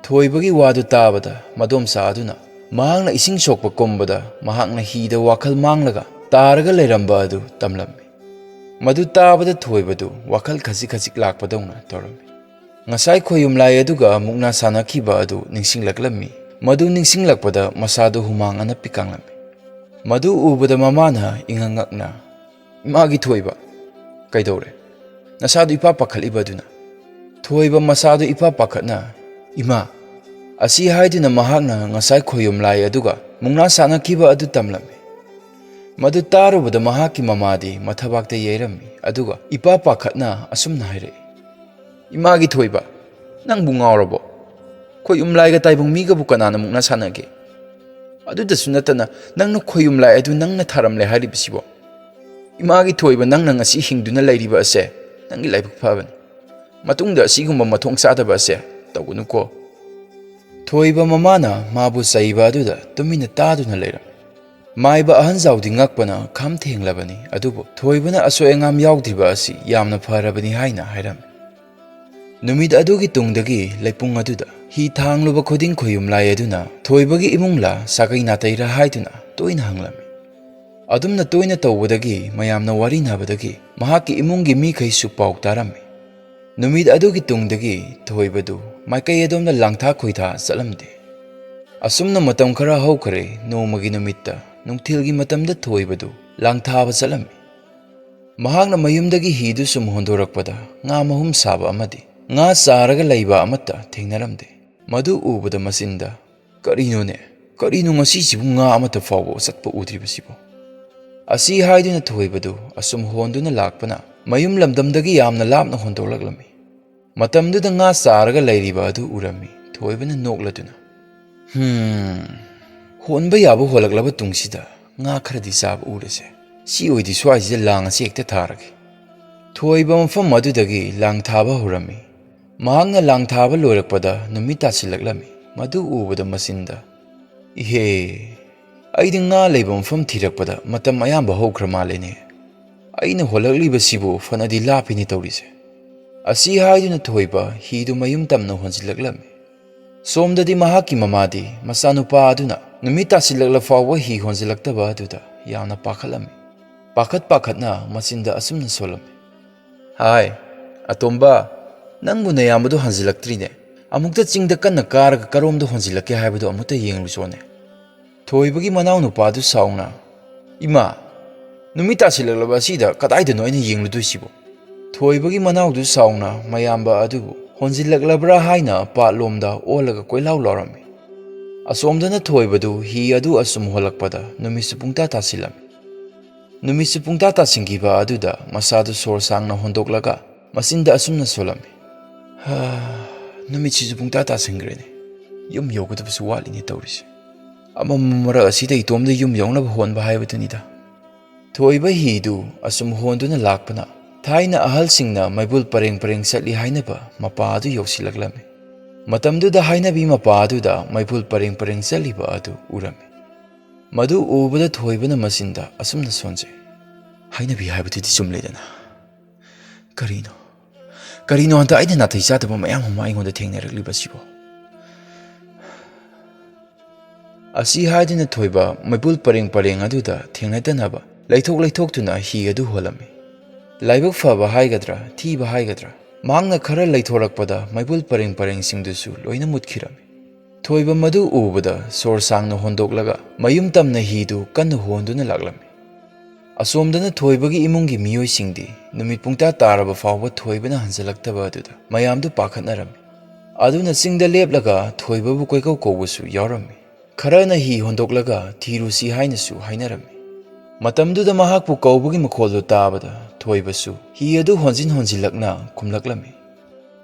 ꯊꯣꯏꯕꯒꯤ ꯋꯥꯗꯨ ꯇꯥꯕꯗ ꯃꯗꯣꯝꯆꯥ ꯑꯗꯨꯅ ꯃꯍꯥꯛꯅ ꯏꯁꯤꯡ ꯁꯣꯛꯄ ꯀꯨꯝꯕꯗ ꯃꯍꯥꯛꯅ ꯍꯤꯗ ꯋꯥꯈꯜ ꯃꯥꯡꯂꯒ ꯇꯥꯔꯒ ꯂꯩꯔꯝꯕ ꯑꯗꯨ ꯇꯝꯂꯝꯃꯤ꯫ ꯃꯗꯨ ꯇꯥꯕꯗ ꯊꯣꯏꯕꯗꯨ ꯋꯥꯈꯜ ꯈꯖꯤꯛ ꯈꯖꯤꯛ ꯂꯥꯛꯄꯗꯧꯅ ꯇꯧꯔꯝꯃꯤ꯫ ꯉꯁꯥꯏ ꯈꯣꯌꯨꯝ ꯂꯥꯏ ꯑꯗꯨꯒ ꯃꯨꯛꯅꯥ ꯁꯥꯟꯅꯈꯤꯕ ꯑꯗꯨ ꯅꯤꯡꯁꯤꯡꯂꯛꯂꯝꯃꯤ꯫ ꯃꯗꯨ ꯅꯤꯡꯁꯤꯡꯂꯛꯄꯗ ꯃꯁꯥꯗꯨ ꯍꯨꯃꯥꯡ ꯑꯅꯞꯄꯤ ꯀꯥꯡꯂꯝꯃꯤ꯫ ꯃꯗꯨ ꯎꯕꯗ ꯃꯃꯥꯅ ꯏꯉꯛ ꯉꯛꯅ, "ꯏꯃꯥꯒꯤ ꯊꯣꯏꯕ, "ꯀꯩꯗꯧꯔꯦ? ꯅꯁꯥꯗꯨ ꯏꯄꯥ ꯄꯥꯈꯠꯂꯤꯕ ꯑꯗꯨꯅ?" ꯊꯣꯏꯕ ꯃꯁꯥꯗꯨ ꯏꯄꯥ ꯄꯥꯈꯠꯅ, "ꯏꯃꯥ!" ꯑꯁꯤ ꯍꯥꯏꯗꯨꯅ ꯃꯍꯥꯛꯅ ꯉꯁꯥꯏ ꯈꯣꯌꯨꯝ ꯂꯥꯏ ꯑꯗꯨꯒ ꯃꯨꯛꯅꯥ ꯁꯥꯟꯅꯈꯤꯕ ꯑꯗꯨ ꯇꯝꯂꯝꯃꯤ꯫ ꯃꯗꯨ ꯇꯥꯔꯨꯕꯗ ꯃꯍꯥꯛꯀꯤ ꯃꯃꯥꯗꯤ ꯃꯊꯕꯥꯛꯇ ꯌꯩꯔꯝꯃꯤ, ꯑꯗꯨꯒ ꯏꯄꯥ ꯄꯥꯈꯠꯅ ꯑꯁꯨꯝꯅ ꯍꯥꯏꯔꯛꯏ, "ꯏꯃꯥꯒꯤ ꯊꯣꯏꯕ, ꯅꯪꯕꯨ ꯉꯥꯎꯔꯕꯣ? ꯈꯣꯌꯨꯝ ꯂꯥꯏꯒ ꯇꯥꯏꯕꯪ ꯃꯤꯒꯕꯨ ꯀꯅꯥꯅ ꯃꯨꯛꯅꯥ ꯁꯥꯟꯅꯒꯦ? ꯑꯗꯨꯗꯁꯨ ꯅꯠꯇꯅ ꯅꯪꯅ ꯈꯣꯌꯨꯝ ꯂꯥꯏ ꯑꯗꯨ ꯅꯪꯅ ꯊꯥꯔꯝꯂꯦ ꯍꯥꯏꯔꯤꯕꯁꯤꯕꯣ? ꯏꯃꯥꯒꯤ ꯊꯣꯏꯕ, ꯅꯪꯅ ꯉꯁꯤ ꯍꯤꯡꯗꯨꯅ ꯂꯩꯔꯤꯕ ꯑꯁꯦ ꯅꯪꯒꯤ ꯂꯥꯏꯕꯛ ꯐꯕꯅꯤ꯫ ꯃꯇꯨꯡꯗ ꯑꯁꯤꯒꯨꯝꯕ ꯃꯊꯣꯡ ꯆꯥꯗꯕ ꯑꯁꯦ ꯇꯧꯒꯅꯨꯀꯣ"꯫ ꯊꯣꯏꯕ ꯃꯃꯥꯅ ꯃꯥꯕꯨ ꯆꯩꯕ ꯑꯗꯨꯗ ꯇꯨꯃꯤꯟꯅ ꯇꯥꯗꯨꯅ ꯂꯩꯔꯝꯃꯤ꯫ ꯃꯥꯏꯕ ꯑꯍꯟꯖꯥꯎꯗꯤ ꯉꯛꯄꯅ ꯈꯝ ꯊꯦꯡꯂꯕꯅꯤ, ꯑꯗꯨꯕꯨ ꯊꯣꯏꯕꯅ ꯑꯁꯣꯏ ꯑꯉꯥꯝ ꯌꯥꯎꯗ꯭ꯔꯤꯕ ꯑꯁꯤ ꯌꯥꯝꯅ ꯐꯔꯕꯅꯤ ꯍꯥꯏꯅ ꯍꯥꯏꯔꯝꯃꯤ꯫ ꯅꯨꯃꯤꯠ ꯑꯗꯨꯒꯤ ꯇꯨꯡꯗꯒꯤ ꯂꯩꯄꯨꯡ ꯑꯗꯨꯗ ꯍꯤ ꯊꯥꯡꯂꯨꯕ ꯈꯨꯗꯤꯡ ꯈꯣꯌꯨꯝ ꯂꯥꯏ ꯑꯗꯨꯅ ꯊꯣꯏꯕꯒꯤ ꯏꯃꯨꯡꯂꯥ ꯁꯥꯒꯩ ꯅꯥꯇꯩꯔꯥ ꯍꯥꯏꯗꯨꯅ ꯇꯣꯏꯅ ꯍꯪꯂꯝꯃꯤ꯫ ꯑꯗꯨꯝꯅ ꯇꯣꯏꯅ ꯇꯧꯕꯗꯒꯤ ꯃꯌꯥꯝꯅ ꯋꯥꯔꯤꯅꯕꯗꯒꯤ ꯃꯍꯥꯛꯀꯤ ꯏꯃꯨꯡꯒꯤ ꯃꯤꯈꯩꯁꯨ ꯄꯥꯎ ꯇꯥꯔꯝꯃꯤ꯫ ꯅꯨꯃꯤꯠ ꯑꯗꯨꯒꯤ ꯇꯨꯡꯗꯒꯤ ꯊꯣꯏꯕꯗꯨ ꯃꯥꯏꯀꯩ ꯑꯗꯣꯝꯗ ꯂꯥꯡꯊꯥ ꯈꯣꯏꯊꯥ ꯆꯠꯂꯝꯗꯦ꯫ ꯑꯁꯨꯝꯅ ꯃꯇꯝ ꯈꯔ ꯍꯧꯈ꯭ꯔꯦ꯫ ꯅꯣꯡꯃꯒꯤ ꯅꯨꯃꯤꯠꯇ ꯅꯨꯡꯊꯤꯜꯒꯤ ꯃꯇꯝꯗ ꯊꯣꯏꯕꯗꯨ ꯂꯥꯡꯊꯥꯕ ꯆꯠꯂꯝꯃꯤ꯫ ꯃꯍꯥꯛꯅ ꯃꯌꯨꯝꯗꯒꯤ ꯍꯤꯗꯨ ꯁꯨꯝ ꯍꯣꯟꯗꯣꯔꯛꯄꯗ ꯉꯥ ꯃꯍꯨꯝ ꯁꯥꯕ ꯑꯃꯗꯤ ꯉꯥ ꯆꯥꯔꯒ ꯂꯩꯕ ꯑꯃꯠꯇ ꯊꯦꯡꯅꯔꯝꯗꯦ꯫ ꯃꯗꯨ ꯎꯕꯗ ꯃꯆꯤꯟꯗ, "ꯀꯔꯤꯅꯣꯅꯦ? ꯀꯔꯤꯅꯣ ꯉꯁꯤꯁꯤꯕꯨ ꯉꯥ ꯑꯃꯠꯇ ꯐꯥꯎꯕ ꯆꯠꯄ ꯎꯗ꯭ꯔꯤꯕꯁꯤꯕꯣ?" ꯑꯁꯤ ꯍꯥꯏꯗꯨꯅ ꯊꯣꯏꯕꯗꯨ ꯑꯁꯨꯝ ꯍꯣꯟꯗꯨꯅ ꯂꯥꯛꯄꯅ ꯃꯌꯨꯝ ꯂꯝꯗꯝꯗꯒꯤ ꯌꯥꯝꯅ ꯂꯥꯞꯅ ꯍꯣꯟꯗꯣꯛꯂꯛꯂꯝꯃꯤ꯫ ꯃꯇꯝꯗꯨꯗ ꯉꯥ ꯆꯥꯔꯒ ꯂꯩꯔꯤꯕ ꯑꯗꯨ ꯎꯔꯝꯃꯤ꯫ ꯊꯣꯏꯕꯅ ꯅꯣꯛꯂꯗꯨꯅ, "ꯍꯝ, ꯍꯣꯟꯕ ꯌꯥꯕ ꯍꯣꯜꯂꯛꯂꯕ ꯇꯨꯡꯁꯤꯗ ꯉꯥ ꯈꯔꯗꯤ ꯆꯥꯕ ꯎꯔꯁꯦ꯫ ꯁꯤ ꯑꯣꯏꯗꯤ ꯁ꯭ꯋꯥꯏꯁꯤꯗ ꯂꯥꯡ ꯑꯁꯤ ꯍꯦꯛꯇ ꯊꯥꯔꯒꯦ"꯫ ꯊꯣꯏꯕ ꯃꯐꯝ ꯑꯗꯨꯗꯒꯤ ꯂꯥꯡ ꯊꯥꯕ ꯍꯧꯔꯝꯃꯤ꯫ ꯃꯍꯥꯛꯅ ꯂꯥꯡ ꯊꯥꯕ ꯂꯣꯏꯔꯛꯄꯗ ꯅꯨꯃꯤꯠ ꯇꯥꯁꯤꯜꯂꯛꯂꯝꯃꯤ꯫ ꯃꯗꯨ ꯎꯕꯗ ꯃꯆꯤꯟꯗ, "ꯏꯍꯦ, ꯑꯩꯗꯤ ꯉꯥ ꯂꯩꯕ ꯃꯐꯝ ꯊꯤꯔꯛꯄꯗ ꯃꯇꯝ ꯑꯌꯥꯝꯕ ꯍꯧꯈ꯭ꯔ ꯃꯥꯜꯂꯦꯅꯦ꯫ ꯑꯩꯅ ꯍꯣꯜꯂꯛꯂꯤꯕꯁꯤꯕꯨ ꯐꯅꯗꯤ ꯂꯥꯞꯄꯤꯅꯦ ꯇꯧꯔꯤꯁꯦ"꯫ ꯑꯁꯤ ꯍꯥꯏꯗꯨꯅ ꯊꯣꯏꯕ ꯍꯤꯗꯨ ꯃꯌꯨꯝ ꯇꯝꯅ ꯍꯣꯟꯖꯤꯜꯂꯛꯂꯝꯃꯤ꯫ ꯁꯣꯝꯗꯗꯤ ꯃꯍꯥꯛꯀꯤ ꯃꯃꯥꯗꯤ ꯃꯆꯥꯅꯨꯄꯥ ꯑꯗꯨꯅ ꯅꯨꯃꯤꯠ ꯇꯥꯁꯤꯜꯂꯛꯂ ꯐꯥꯎꯕ ꯍꯤ ꯍꯣꯟꯖꯤꯜꯂꯛꯇꯕ ꯑꯗꯨꯗ ꯌꯥꯝꯅ ꯄꯥꯈꯠꯂꯝꯃꯤ꯫ ꯄꯥꯈꯠ ꯄꯥꯈꯠꯅ ꯃꯆꯤꯟꯗ ꯑꯁꯨꯝꯅ ꯁꯣꯜꯂꯝꯃꯤ, "ꯍꯥꯏ, ꯑꯇꯣꯝꯕ, ꯅꯪꯕꯨ ꯅꯌꯥꯝꯕꯗꯨ ꯍꯟꯖꯤꯜꯂꯛꯇ꯭ꯔꯤꯅꯦ꯫ ꯑꯃꯨꯛꯇ ꯆꯤꯡꯗ ꯀꯟꯅ ꯀꯥꯔꯒ ꯀꯔꯣꯝꯗ ꯍꯣꯟꯖꯤꯜꯂꯛꯀꯦ ꯍꯥꯏꯕꯗꯨ ꯑꯃꯨꯛꯇ ꯌꯦꯡꯂꯨꯆꯣꯅꯦ"꯫ ꯊꯣꯏꯕꯒꯤ ꯃꯅꯥꯎ ꯅꯨꯄꯥꯗꯨ ꯁꯥꯎꯅ, "ꯏꯃꯥ, "ꯅꯨꯃꯤꯠ ꯇꯥꯁꯤꯜꯂꯛꯂꯕ ꯑꯁꯤꯗ ꯀꯗꯥꯏꯗꯅꯣ ꯑꯩꯅ ꯌꯦꯡꯂꯨꯗꯣꯏꯁꯤꯕꯣ?" ꯊꯣꯏꯕꯒꯤ ꯃꯅꯥꯎꯗꯨ ꯁꯥꯎꯅ ꯃꯌꯥꯝꯕ ꯑꯗꯨꯕꯨ ꯍꯣꯟꯖꯤꯜꯂꯛꯂꯕ꯭ꯔꯥ ꯍꯥꯏꯅ ꯄꯥꯠꯂꯣꯝꯗ ꯑꯣꯜꯂꯒ ꯀꯣꯏꯂꯥꯎ ꯂꯥꯎꯔꯝꯃꯤ꯫ ꯑꯁꯣꯝꯗꯅ ꯊꯣꯏꯕꯗꯨ ꯍꯤ ꯑꯗꯨ ꯑꯁꯨꯝ ꯍꯣꯜꯂꯛꯄꯗ ꯅꯨꯃꯤꯠꯁꯨ ꯄꯨꯡꯇꯥ ꯇꯥꯁꯤꯜꯂꯝꯃꯤ꯫ ꯅꯨꯃꯤꯠꯁꯨ ꯄꯨꯡꯇꯥ ꯇꯥꯁꯤꯟꯈꯤꯕ ꯑꯗꯨꯗ ꯃꯁꯥꯗꯨ ꯁꯣꯔ ꯁꯥꯡꯅ ꯍꯣꯟꯗꯣꯛꯂꯒ ꯃꯆꯤꯟꯗ ꯑꯁꯨꯝꯅ ꯁꯣꯜꯂꯝꯃꯤ, "ꯍꯥ, ꯅꯨꯃꯤꯠꯁꯤꯁꯨ ꯄꯨꯡꯇꯥ ꯇꯥꯁꯤꯟꯈ꯭ꯔꯦꯅꯦ꯫ ꯌꯨꯝ ꯌꯧꯒꯗꯕꯁꯨ ꯋꯥꯠꯂꯤꯅꯦ ꯇꯧꯔꯤꯁꯦ꯫ ꯑꯃꯝꯕ ꯃꯔꯛ ꯑꯁꯤꯗ ꯏꯇꯣꯝꯗ ꯌꯨꯝ ꯌꯧꯅꯕ ꯍꯣꯟꯕ ꯍꯥꯏꯕꯗꯨꯅꯤꯗ"꯫ ꯊꯣꯏꯕ ꯍꯤꯗꯨ ꯑꯁꯨꯝ ꯍꯣꯟꯗꯨꯅ ꯂꯥꯛꯄꯅ ꯊꯥꯏꯅ ꯑꯍꯜꯁꯤꯡꯅ ꯃꯩꯕꯨꯜ ꯄꯔꯦꯡ ꯄꯔꯦꯡ ꯆꯠꯂꯤ ꯍꯥꯏꯅꯕ ꯃꯄꯥ ꯑꯗꯨ ꯌꯧꯁꯤꯜꯂꯛꯂꯝꯃꯤ꯫ ꯃꯇꯝꯗꯨꯗ ꯍꯥꯏꯅꯕꯤ ꯃꯄꯥ ꯑꯗꯨꯗ ꯃꯩꯕꯨꯜ ꯄꯔꯦꯡ ꯄꯔꯦꯡ ꯆꯠꯂꯤꯕ ꯑꯗꯨ ꯎꯔꯝꯃꯤ꯫ ꯃꯗꯨ ꯎꯕꯗ ꯊꯣꯏꯕꯅ ꯃꯆꯤꯟꯗ ꯑꯁꯨꯝꯅ ꯁꯣꯟꯖꯩ, "ꯍꯥꯏꯅꯕꯤ ꯍꯥꯏꯕꯗꯨꯗꯤ ꯆꯨꯝꯂꯦꯗꯅ꯫ ꯀꯔꯤꯅꯣ, ꯀꯔꯤꯅꯣ ꯍꯟꯗꯛ ꯑꯩꯅ ꯅꯥꯇꯩ ꯆꯥꯗꯕ ꯃꯌꯥꯝ ꯑꯃ ꯑꯩꯉꯣꯟꯗ ꯊꯦꯡꯅꯔꯛꯂꯤꯕꯁꯤꯕꯣ?" ꯑꯁꯤ ꯍꯥꯏꯗꯨꯅ ꯊꯣꯏꯕ ꯃꯩꯕꯨꯜ ꯄꯔꯦꯡ ꯄꯔꯦꯡ ꯑꯗꯨꯗ ꯊꯦꯡꯅꯗꯅꯕ ꯂꯩꯊꯣꯛ ꯂꯩꯊꯣꯛꯇꯨꯅ ꯍꯤ ꯑꯗꯨ ꯍꯣꯜꯂꯝꯃꯤ꯫ ꯂꯥꯏꯕꯛ ꯐꯕ ꯍꯥꯏꯒꯗ꯭ꯔꯥ, ꯊꯤꯕ ꯍꯥꯏꯒꯗ꯭ꯔꯥ, ꯃꯍꯥꯛꯅ ꯈꯔ ꯂꯩꯊꯣꯔꯛꯄꯗ ꯃꯩꯕꯨꯜ ꯄꯔꯦꯡ ꯄꯔꯦꯡꯁꯤꯡꯗꯨꯁꯨ ꯂꯣꯏꯅ ꯃꯨꯠꯈꯤꯔꯝꯃꯤ꯫ ꯊꯣꯏꯕ ꯃꯗꯨ ꯎꯕꯗ ꯁꯣꯔ ꯁꯥꯡꯅ ꯍꯣꯟꯗꯣꯛꯂꯒ ꯃꯌꯨꯝ ꯇꯝꯅ ꯍꯤꯗꯨ ꯀꯟꯅ ꯍꯣꯟꯗꯨꯅ ꯂꯥꯛꯂꯝꯃꯤ꯫ ꯑꯁꯣꯝꯗꯅ ꯊꯣꯏꯕꯒꯤ ꯏꯃꯨꯡꯒꯤ ꯃꯤꯑꯣꯏꯁꯤꯡꯗꯤ ꯅꯨꯃꯤꯠ ꯄꯨꯡꯇꯥ ꯇꯥꯔꯕ ꯐꯥꯎꯕ ꯊꯣꯏꯕꯅ ꯍꯟꯖꯤꯜꯂꯛꯇꯕ ꯑꯗꯨꯗ ꯃꯌꯥꯝꯗꯨ ꯄꯥꯈꯠꯅꯔꯝꯃꯤ꯫ ꯑꯗꯨꯅ ꯆꯤꯡꯗ ꯂꯦꯞꯂꯒ ꯊꯣꯏꯕꯕꯨ ꯀꯣꯏꯀꯧ ꯀꯧꯕꯁꯨ ꯌꯥꯎꯔꯝꯃꯤ꯫ ꯈꯔꯅ ꯍꯤ ꯍꯣꯟꯗꯣꯛꯂꯒ ꯊꯤꯔꯨꯁꯤ ꯍꯥꯏꯅꯁꯨ ꯍꯥꯏꯅꯔꯝꯃꯤ꯫ ꯃꯇꯝꯗꯨꯗ ꯃꯍꯥꯛꯄꯨ ꯀꯧꯕꯒꯤ ꯃꯈꯣꯜꯗꯨ ꯇꯥꯕꯗ ꯊꯣꯏꯕꯁꯨ ꯍꯤ ꯑꯗꯨ ꯍꯣꯟꯖꯤꯟ ꯍꯣꯟꯖꯤꯜꯂꯛꯅ ꯈꯨꯝꯂꯛꯂꯝꯃꯤ꯫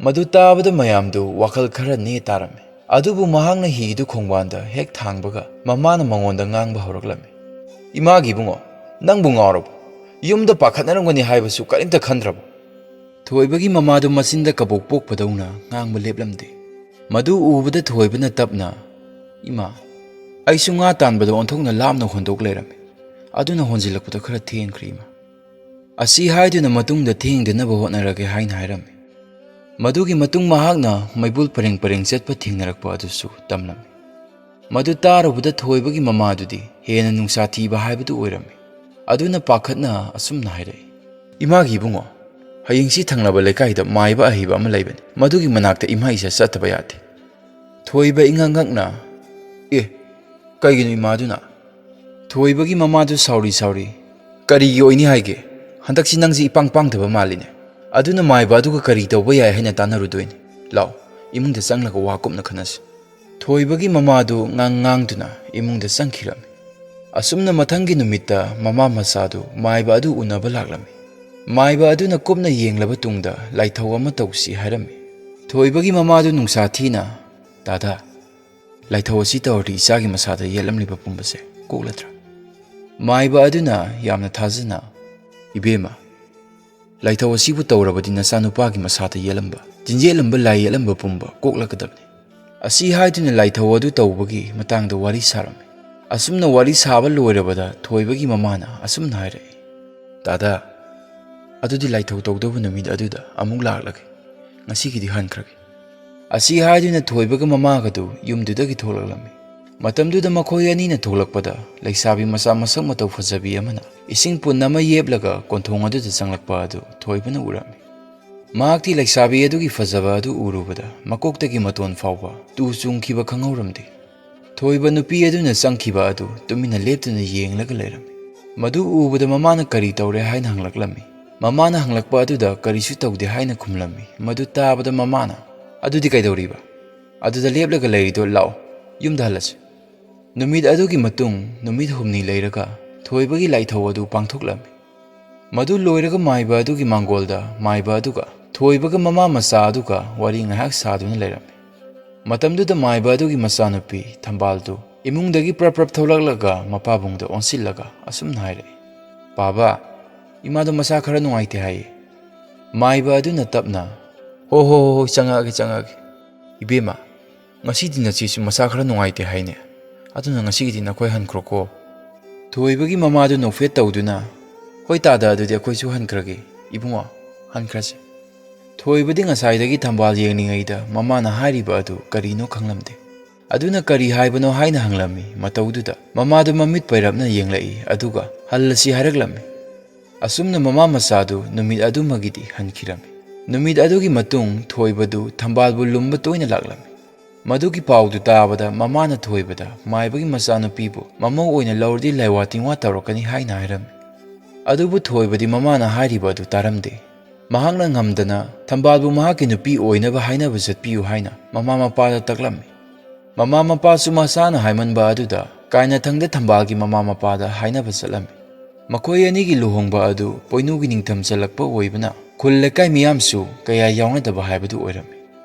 ꯃꯗꯨ ꯇꯥꯕꯗ ꯃꯌꯥꯝꯗꯨ ꯋꯥꯈꯜ ꯈꯔ ꯅꯦ ꯇꯥꯔꯝꯃꯤ꯫ ꯑꯗꯨꯕꯨ ꯃꯍꯥꯛꯅ ꯍꯤꯗꯨ ꯈꯣꯡꯕꯥꯟꯗ ꯍꯦꯛ ꯊꯥꯡꯕꯒ ꯃꯃꯥꯅ ꯃꯉꯣꯟꯗ ꯉꯥꯡꯕ ꯍꯧꯔꯛꯂꯝꯃꯤ, "ꯏꯃꯥꯒꯤ ꯏꯕꯨꯡꯉꯣ, ꯅꯪꯕꯨ ꯉꯥꯎꯔꯕꯣ? ꯌꯨꯝꯗ ꯄꯥꯈꯠꯅꯔꯝꯒꯅꯤ ꯍꯥꯏꯕꯁꯨ ꯀꯔꯤꯝꯇ ꯈꯟꯗ꯭ꯔꯕꯣ?" ꯊꯣꯏꯕꯒꯤ ꯃꯃꯥꯗꯨ ꯃꯆꯤꯟꯗ ꯀꯕꯣꯛ ꯄꯣꯛꯄꯗꯧꯅ ꯉꯥꯡꯕ ꯂꯦꯞꯂꯝꯗꯦ꯫ ꯃꯗꯨ ꯎꯕꯗ ꯊꯣꯏꯕꯅ ꯇꯞꯅ, "ꯏꯃꯥ, ꯑꯩꯁꯨ ꯉꯥ ꯇꯥꯟꯕꯗ ꯑꯣꯟꯊꯣꯛꯅ ꯂꯥꯞꯅ ꯍꯣꯟꯗꯣꯛ ꯂꯩꯔꯝꯃꯤ꯫ ꯑꯗꯨꯅ ꯍꯣꯟꯖꯤꯜꯂꯛꯄꯗ ꯈꯔ ꯊꯦꯡꯈ꯭ꯔꯦ, ꯏꯃꯥ꯫ ꯑꯁꯤ ꯍꯥꯏꯗꯨꯅ ꯃꯇꯨꯡꯗ ꯊꯦꯡꯗꯅꯕ ꯍꯣꯠꯅꯔꯒꯦ" ꯍꯥꯏꯅ ꯍꯥꯏꯔꯝꯃꯤ꯫ ꯃꯗꯨꯒꯤ ꯃꯇꯨꯡ ꯃꯍꯥꯛꯅ ꯃꯩꯕꯨꯜ ꯄꯔꯦꯡ ꯄꯔꯦꯡ ꯆꯠꯄ ꯊꯦꯡꯅꯔꯛꯄ ꯑꯗꯨꯁꯨ ꯇꯝꯂꯝꯃꯤ꯫ ꯃꯗꯨ ꯇꯥꯔꯨꯕꯗ ꯊꯣꯏꯕꯒꯤ ꯃꯃꯥꯗꯨꯗꯤ ꯍꯦꯟꯅ ꯅꯨꯡꯁꯥ ꯊꯤꯕ ꯍꯥꯏꯕꯗꯨ ꯑꯣꯏꯔꯝꯃꯤ꯫ ꯑꯗꯨꯅ ꯄꯥꯈꯠꯅ ꯑꯁꯨꯝꯅ ꯍꯥꯏꯔꯛꯏ, "ꯏꯃꯥꯒꯤ ꯏꯕꯨꯡꯉꯣ, ꯍꯌꯦꯡꯁꯤ ꯊꯪꯅꯕ ꯂꯩꯀꯥꯏꯗ ꯃꯥꯏꯕ ꯑꯍꯩꯕ ꯑꯃ ꯂꯩꯕꯅꯤ꯫ ꯃꯗꯨꯒꯤ ꯃꯅꯥꯛꯇ ꯏꯃꯥ ꯏꯆꯥ ꯆꯠꯇꯕ ꯌꯥꯗꯦ"꯫ ꯊꯣꯏꯕ ꯏꯉꯛ ꯉꯛꯅ, "ꯑꯦ, ꯀꯩꯒꯤꯅꯣ ꯏꯃꯥꯗꯨꯅ?" ꯊꯣꯏꯕꯒꯤ ꯃꯃꯥꯗꯨ ꯁꯥꯎꯔꯤ ꯁꯥꯎꯔꯤ, "ꯀꯔꯤꯒꯤ ꯑꯣꯏꯅꯤ ꯍꯥꯏꯒꯦ? ꯍꯟꯗꯛꯁꯤ ꯅꯪꯁꯤ ꯏꯄꯥꯡ ꯄꯥꯡꯗꯕ ꯃꯥꯜꯂꯤꯅꯦ꯫ ꯑꯗꯨꯅ ꯃꯥꯏꯕ ꯑꯗꯨꯒ ꯀꯔꯤ ꯇꯧꯕ ꯌꯥꯏ ꯍꯥꯏꯅ ꯇꯥꯟꯅꯔꯨꯗꯣꯏꯅꯤ꯫ ꯂꯥꯛꯑꯣ, ꯏꯃꯨꯡꯗ ꯆꯪꯂꯒ ꯋꯥ ꯀꯨꯞꯅ ꯈꯟꯅꯁꯤ꯫" ꯊꯣꯏꯕꯒꯤ ꯃꯃꯥꯗꯨ ꯉꯥꯡ ꯉꯥꯡꯗꯨꯅ ꯏꯃꯨꯡꯗ ꯆꯪꯈꯤꯔꯝꯃꯤ꯫ ꯑꯁꯨꯝꯅ ꯃꯊꯪꯒꯤ ꯅꯨꯃꯤꯠꯇ ꯃꯃꯥ ꯃꯆꯥꯗꯨ ꯃꯥꯏꯕ ꯑꯗꯨ ꯎꯅꯕ ꯂꯥꯛꯂꯝꯃꯤ꯫ ꯃꯥꯏꯕ ꯑꯗꯨꯅ ꯀꯨꯞꯅ ꯌꯦꯡꯂꯕ ꯇꯨꯡꯗ ꯂꯥꯏꯊꯧ ꯑꯃ ꯇꯧꯁꯤ ꯍꯥꯏꯔꯝꯃꯤ꯫ ꯊꯣꯏꯕꯒꯤ ꯃꯃꯥꯗꯨ ꯅꯨꯡꯁꯥ ꯊꯤꯅ, "ꯗꯥꯗꯥ, ꯂꯥꯏꯊꯧ ꯑꯁꯤ ꯇꯧꯔꯗꯤ ꯏꯆꯥꯒꯤ ꯃꯁꯥꯗ ꯌꯦꯠꯂꯝꯂꯤꯕ ꯄꯨꯝꯕꯁꯦ ꯀꯣꯛꯂꯗ꯭ꯔꯥ?" ꯃꯥꯏꯕ ꯑꯗꯨꯅ ꯌꯥꯝꯅ ꯊꯥꯖꯅ, "ꯏꯕꯦꯝꯃ, ꯂꯥꯏꯊꯧ ꯑꯁꯤꯕꯨ ꯇꯧꯔꯕꯗꯤ ꯅꯆꯥꯅꯨꯄꯥꯒꯤ ꯃꯁꯥꯗ ꯌꯦꯠꯂꯝꯕ, ꯇꯤꯟꯌꯦꯠꯂꯝꯕ, ꯂꯥꯏ ꯌꯦꯠꯂꯝꯕ ꯄꯨꯝꯕ ꯀꯣꯛꯂꯛꯀꯗꯕꯅꯤ꯫" ꯑꯁꯤ ꯍꯥꯏꯗꯨꯅ ꯂꯥꯏꯊꯧ ꯑꯗꯨ ꯇꯧꯕꯒꯤ ꯃꯇꯥꯡꯗ ꯋꯥꯔꯤ ꯁꯥꯔꯝꯃꯤ꯫ ꯑꯁꯨꯝꯅ ꯋꯥꯔꯤ ꯁꯥꯕ ꯂꯣꯏꯔꯕꯗ ꯊꯣꯏꯕꯒꯤ ꯃꯃꯥꯅ ꯑꯁꯨꯝꯅ ꯍꯥꯏꯔꯛꯏ, "ꯗꯥꯗꯥ, ꯑꯗꯨꯗꯤ ꯂꯥꯏꯊꯧ ꯇꯧꯗꯧꯕ ꯅꯨꯃꯤꯠ ꯑꯗꯨꯗ ꯑꯃꯨꯛ ꯂꯥꯛꯂꯒꯦ꯫ ꯉꯁꯤꯒꯤꯗꯤ ꯍꯟꯈ꯭ꯔꯒꯦ꯫" ꯑꯁꯤ ꯍꯥꯏꯗꯨꯅ ꯊꯣꯏꯕꯒ ꯃꯃꯥꯒꯗꯨ ꯌꯨꯝꯗꯨꯗꯒꯤ ꯊꯣꯛꯂꯛꯂꯝꯃꯤ꯫ ꯃꯇꯝꯗꯨꯗ ꯃꯈꯣꯏ ꯑꯅꯤꯅ ꯊꯣꯛꯂꯛꯄꯗ ꯂꯩꯁꯥꯕꯤ ꯃꯆꯥ ꯃꯁꯛ ꯃꯇꯧ ꯐꯖꯕꯤ ꯑꯃꯅ ꯏꯁꯤꯡ ꯄꯨꯟ ꯑꯃ ꯌꯦꯞꯂꯒ ꯀꯣꯟꯊꯣꯡ ꯑꯗꯨꯗ ꯆꯪꯂꯛꯄ ꯑꯗꯨ ꯊꯣꯏꯕꯅ ꯎꯔꯝꯃꯤ꯫ ꯃꯍꯥꯛꯇꯤ ꯂꯩꯁꯥꯕꯤ ꯑꯗꯨꯒꯤ ꯐꯖꯕ ꯑꯗꯨ ꯎꯔꯨꯕꯗ ꯃꯀꯣꯛꯇꯒꯤ ꯃꯇꯣꯟ ꯐꯥꯎꯕ ꯇꯨ ꯆꯨꯡꯈꯤꯕ ꯈꯪꯍꯧꯔꯝꯗꯦ꯫ ꯊꯣꯏꯕ ꯅꯨꯄꯤ ꯑꯗꯨꯅ ꯆꯪꯈꯤꯕ ꯑꯗꯨ ꯇꯨꯃꯤꯟꯅ ꯂꯦꯞꯇꯅ ꯌꯦꯡꯂꯒ ꯂꯩꯔꯝꯃꯤ꯫ ꯃꯗꯨ ꯎꯕꯗ ꯃꯃꯥꯅ ꯀꯔꯤ ꯇꯧꯔꯦ ꯍꯥꯏꯅ ꯍꯪꯂꯛꯂꯝꯃꯤ꯫ ꯃꯃꯥꯅ ꯍꯪꯂꯛꯄ ꯑꯗꯨꯗ ꯀꯔꯤꯁꯨ ꯇꯧꯗꯦ ꯍꯥꯏꯅ ꯈꯨꯝꯂꯝꯃꯤ꯫ ꯃꯗꯨ ꯇꯥꯕꯗ ꯃꯃꯥꯅ, "ꯑꯗꯨꯗꯤ ꯀꯩꯗꯧꯔꯤꯕ? ꯑꯗꯨꯗ ꯂꯦꯞꯂꯒ ꯂꯩꯔꯤꯗꯣ ꯂꯥꯛꯑꯣ, ꯌꯨꯝꯗ ꯍꯜꯂꯁꯤ꯫" ꯅꯨꯃꯤꯠ ꯑꯗꯨꯒꯤ ꯃꯇꯨꯡ ꯅꯨꯃꯤꯠ ꯍꯨꯝꯅꯤ ꯂꯩꯔꯒ ꯊꯣꯏꯕꯒꯤ ꯂꯥꯏꯊꯧ ꯑꯗꯨ ꯄꯥꯡꯊꯣꯛꯂꯝꯃꯤ꯫ ꯃꯗꯨ ꯂꯣꯏꯔꯒ ꯃꯥꯏꯕ ꯑꯗꯨꯒꯤ ꯃꯥꯡꯒꯣꯜꯗ ꯃꯥꯏꯕ ꯑꯗꯨꯒ ꯊꯣꯏꯕꯒ ꯃꯃꯥ ꯃꯆꯥ ꯑꯗꯨꯒ ꯋꯥꯔꯤ ꯉꯥꯏꯍꯥꯛ ꯁꯥꯗꯨꯅ ꯂꯩꯔꯝꯃꯤ꯫ ꯃꯇꯝꯗꯨꯗ ꯃꯥꯏꯕ ꯑꯗꯨꯒꯤ ꯃꯆꯥꯅꯨꯄꯤ ꯊꯝꯕꯥꯜꯗꯨ ꯏꯃꯨꯡꯗꯒꯤ ꯄ꯭ꯔꯞ ꯄ꯭ꯔꯞ ꯊꯣꯛꯂꯛꯂꯒ ꯃꯄꯥꯕꯨꯡꯗ ꯑꯣꯟꯁꯤꯜꯂꯒ ꯑꯁꯨꯝꯅ ꯍꯥꯏꯔꯛꯏ, "ꯄꯥꯕ, ꯏꯃꯥꯗꯣ ꯃꯁꯥ ꯈꯔ ꯅꯨꯡꯉꯥꯏꯇꯦ ꯍꯥꯏꯌꯦ꯫" ꯃꯥꯏꯕ ꯑꯗꯨꯅ ꯇꯞꯅ, "ꯍꯣ ꯍꯣ ꯍꯣ ꯍꯣ, ꯆꯪꯉꯛꯑꯒꯦ, ꯆꯪꯉꯛꯑꯒꯦ꯫ ꯏꯕꯦꯝꯃ, ꯉꯁꯤꯗꯤ ꯅꯆꯦꯁꯨ ꯃꯁꯥ ꯈꯔ ꯅꯨꯡꯉꯥꯏꯇꯦ ꯍꯥꯏꯅꯦ꯫ ꯑꯗꯨꯅ ꯉꯁꯤꯒꯤꯗꯤ ꯅꯈꯣꯏ ꯍꯟꯈ꯭ꯔꯣꯀꯣ꯫" ꯊꯣꯏꯕꯒꯤ ꯃꯃꯥꯗꯨ ꯅꯣꯛꯐꯦꯠ ꯇꯧꯗꯨꯅ, "ꯍꯣꯏ ꯇꯥꯗ, ꯑꯗꯨꯗꯤ ꯑꯩꯈꯣꯏꯁꯨ ꯍꯟꯈ꯭ꯔꯒꯦ꯫ ꯏꯕꯨꯡꯉꯣ, ꯍꯟꯈ꯭ꯔꯁꯦ꯫" ꯊꯣꯏꯕꯗꯤ ꯉꯁꯥꯏꯗꯒꯤ ꯊꯝꯕꯥꯜ ꯌꯦꯡꯂꯤꯉꯩꯗ ꯃꯃꯥꯅ ꯍꯥꯏꯔꯤꯕ ꯑꯗꯨ ꯀꯔꯤꯅꯣ ꯈꯪꯂꯝꯗꯦ꯫ ꯑꯗꯨꯅ ꯀꯔꯤ ꯍꯥꯏꯕꯅꯣ ꯍꯥꯏꯅ ꯍꯪꯂꯝꯃꯤ꯫ ꯃꯇꯧꯗꯨꯗ ꯃꯃꯥꯗꯨ ꯃꯃꯤꯠ ꯄꯩꯔꯞꯅ ꯌꯦꯡꯂꯛꯏ, ꯑꯗꯨꯒ ꯍꯜꯂꯁꯤ ꯍꯥꯏꯔꯛꯂꯝꯃꯤ꯫ ꯑꯁꯨꯝꯅ ꯃꯃꯥ ꯃꯆꯥꯗꯨ ꯅꯨꯃꯤꯠ ꯑꯗꯨꯃꯒꯤꯗꯤ ꯍꯟꯈꯤꯔꯝꯃꯤ꯫ ꯅꯨꯃꯤꯠ ꯑꯗꯨꯒꯤ ꯃꯇꯨꯡ ꯊꯣꯏꯕꯗꯨ ꯊꯝꯕꯥꯜꯕꯨ ꯂꯨꯝꯕ ꯇꯣꯏꯅ ꯂꯥꯛꯂꯝꯃꯤ꯫ ꯃꯗꯨꯒꯤ ꯄꯥꯎꯗꯨ ꯇꯥꯕꯗ ꯃꯃꯥꯅ ꯊꯣꯏꯕꯗ ꯃꯥꯏꯕꯒꯤ ꯃꯆꯥꯅꯨꯄꯤꯕꯨ ꯃꯃꯧ ꯑꯣꯏꯅ ꯂꯧꯔꯗꯤ ꯂꯥꯏꯋꯥ ꯇꯤꯟꯋꯥ ꯇꯧꯔꯛꯀꯅꯤ ꯍꯥꯏꯅ ꯍꯥꯏꯔꯝꯃꯤ꯫ ꯑꯗꯨꯕꯨ ꯊꯣꯏꯕꯗꯤ ꯃꯃꯥꯅ ꯍꯥꯏꯔꯤꯕ ꯑꯗꯨ ꯇꯥꯔꯝꯗꯦ꯫ ꯃꯍꯥꯛꯅ ꯉꯝꯗꯅ ꯊꯝꯕꯥꯜꯕꯨ ꯃꯍꯥꯛꯀꯤ ꯅꯨꯄꯤ ꯑꯣꯏꯅꯕ ꯍꯥꯏꯅꯕ ꯆꯠꯄꯤꯌꯨ ꯍꯥꯏꯅ ꯃꯃꯥ ꯃꯄꯥꯗ ꯇꯛꯂꯝꯃꯤ꯫ ꯃꯃꯥ ꯃꯄꯥꯁꯨ ꯃꯁꯥꯅ ꯍꯥꯏꯃꯟꯕ ꯑꯗꯨꯗ ꯀꯥꯏꯅꯊꯪꯗ ꯊꯝꯕꯥꯜꯒꯤ ꯃꯃꯥ ꯃꯄꯥꯗ ꯍꯥꯏꯅꯕ ꯆꯠꯂꯝꯃꯤ꯫ ꯃꯈꯣꯏ ꯑꯅꯤꯒꯤ ꯂꯨꯍꯣꯡꯕ ꯑꯗꯨ ꯄꯣꯏꯅꯨꯒꯤ ꯅꯤꯡꯊꯝ ꯆꯜꯂꯛꯄ ꯑꯣꯏꯕꯅ ꯈꯨꯜ ꯂꯩꯀꯥꯏ ꯃꯤꯌꯥꯝꯁꯨ ꯀꯌꯥ ꯌꯥꯎꯅꯗꯕ ꯍꯥꯏꯕꯗꯨ ꯑꯣꯏꯔꯝꯃꯤ꯫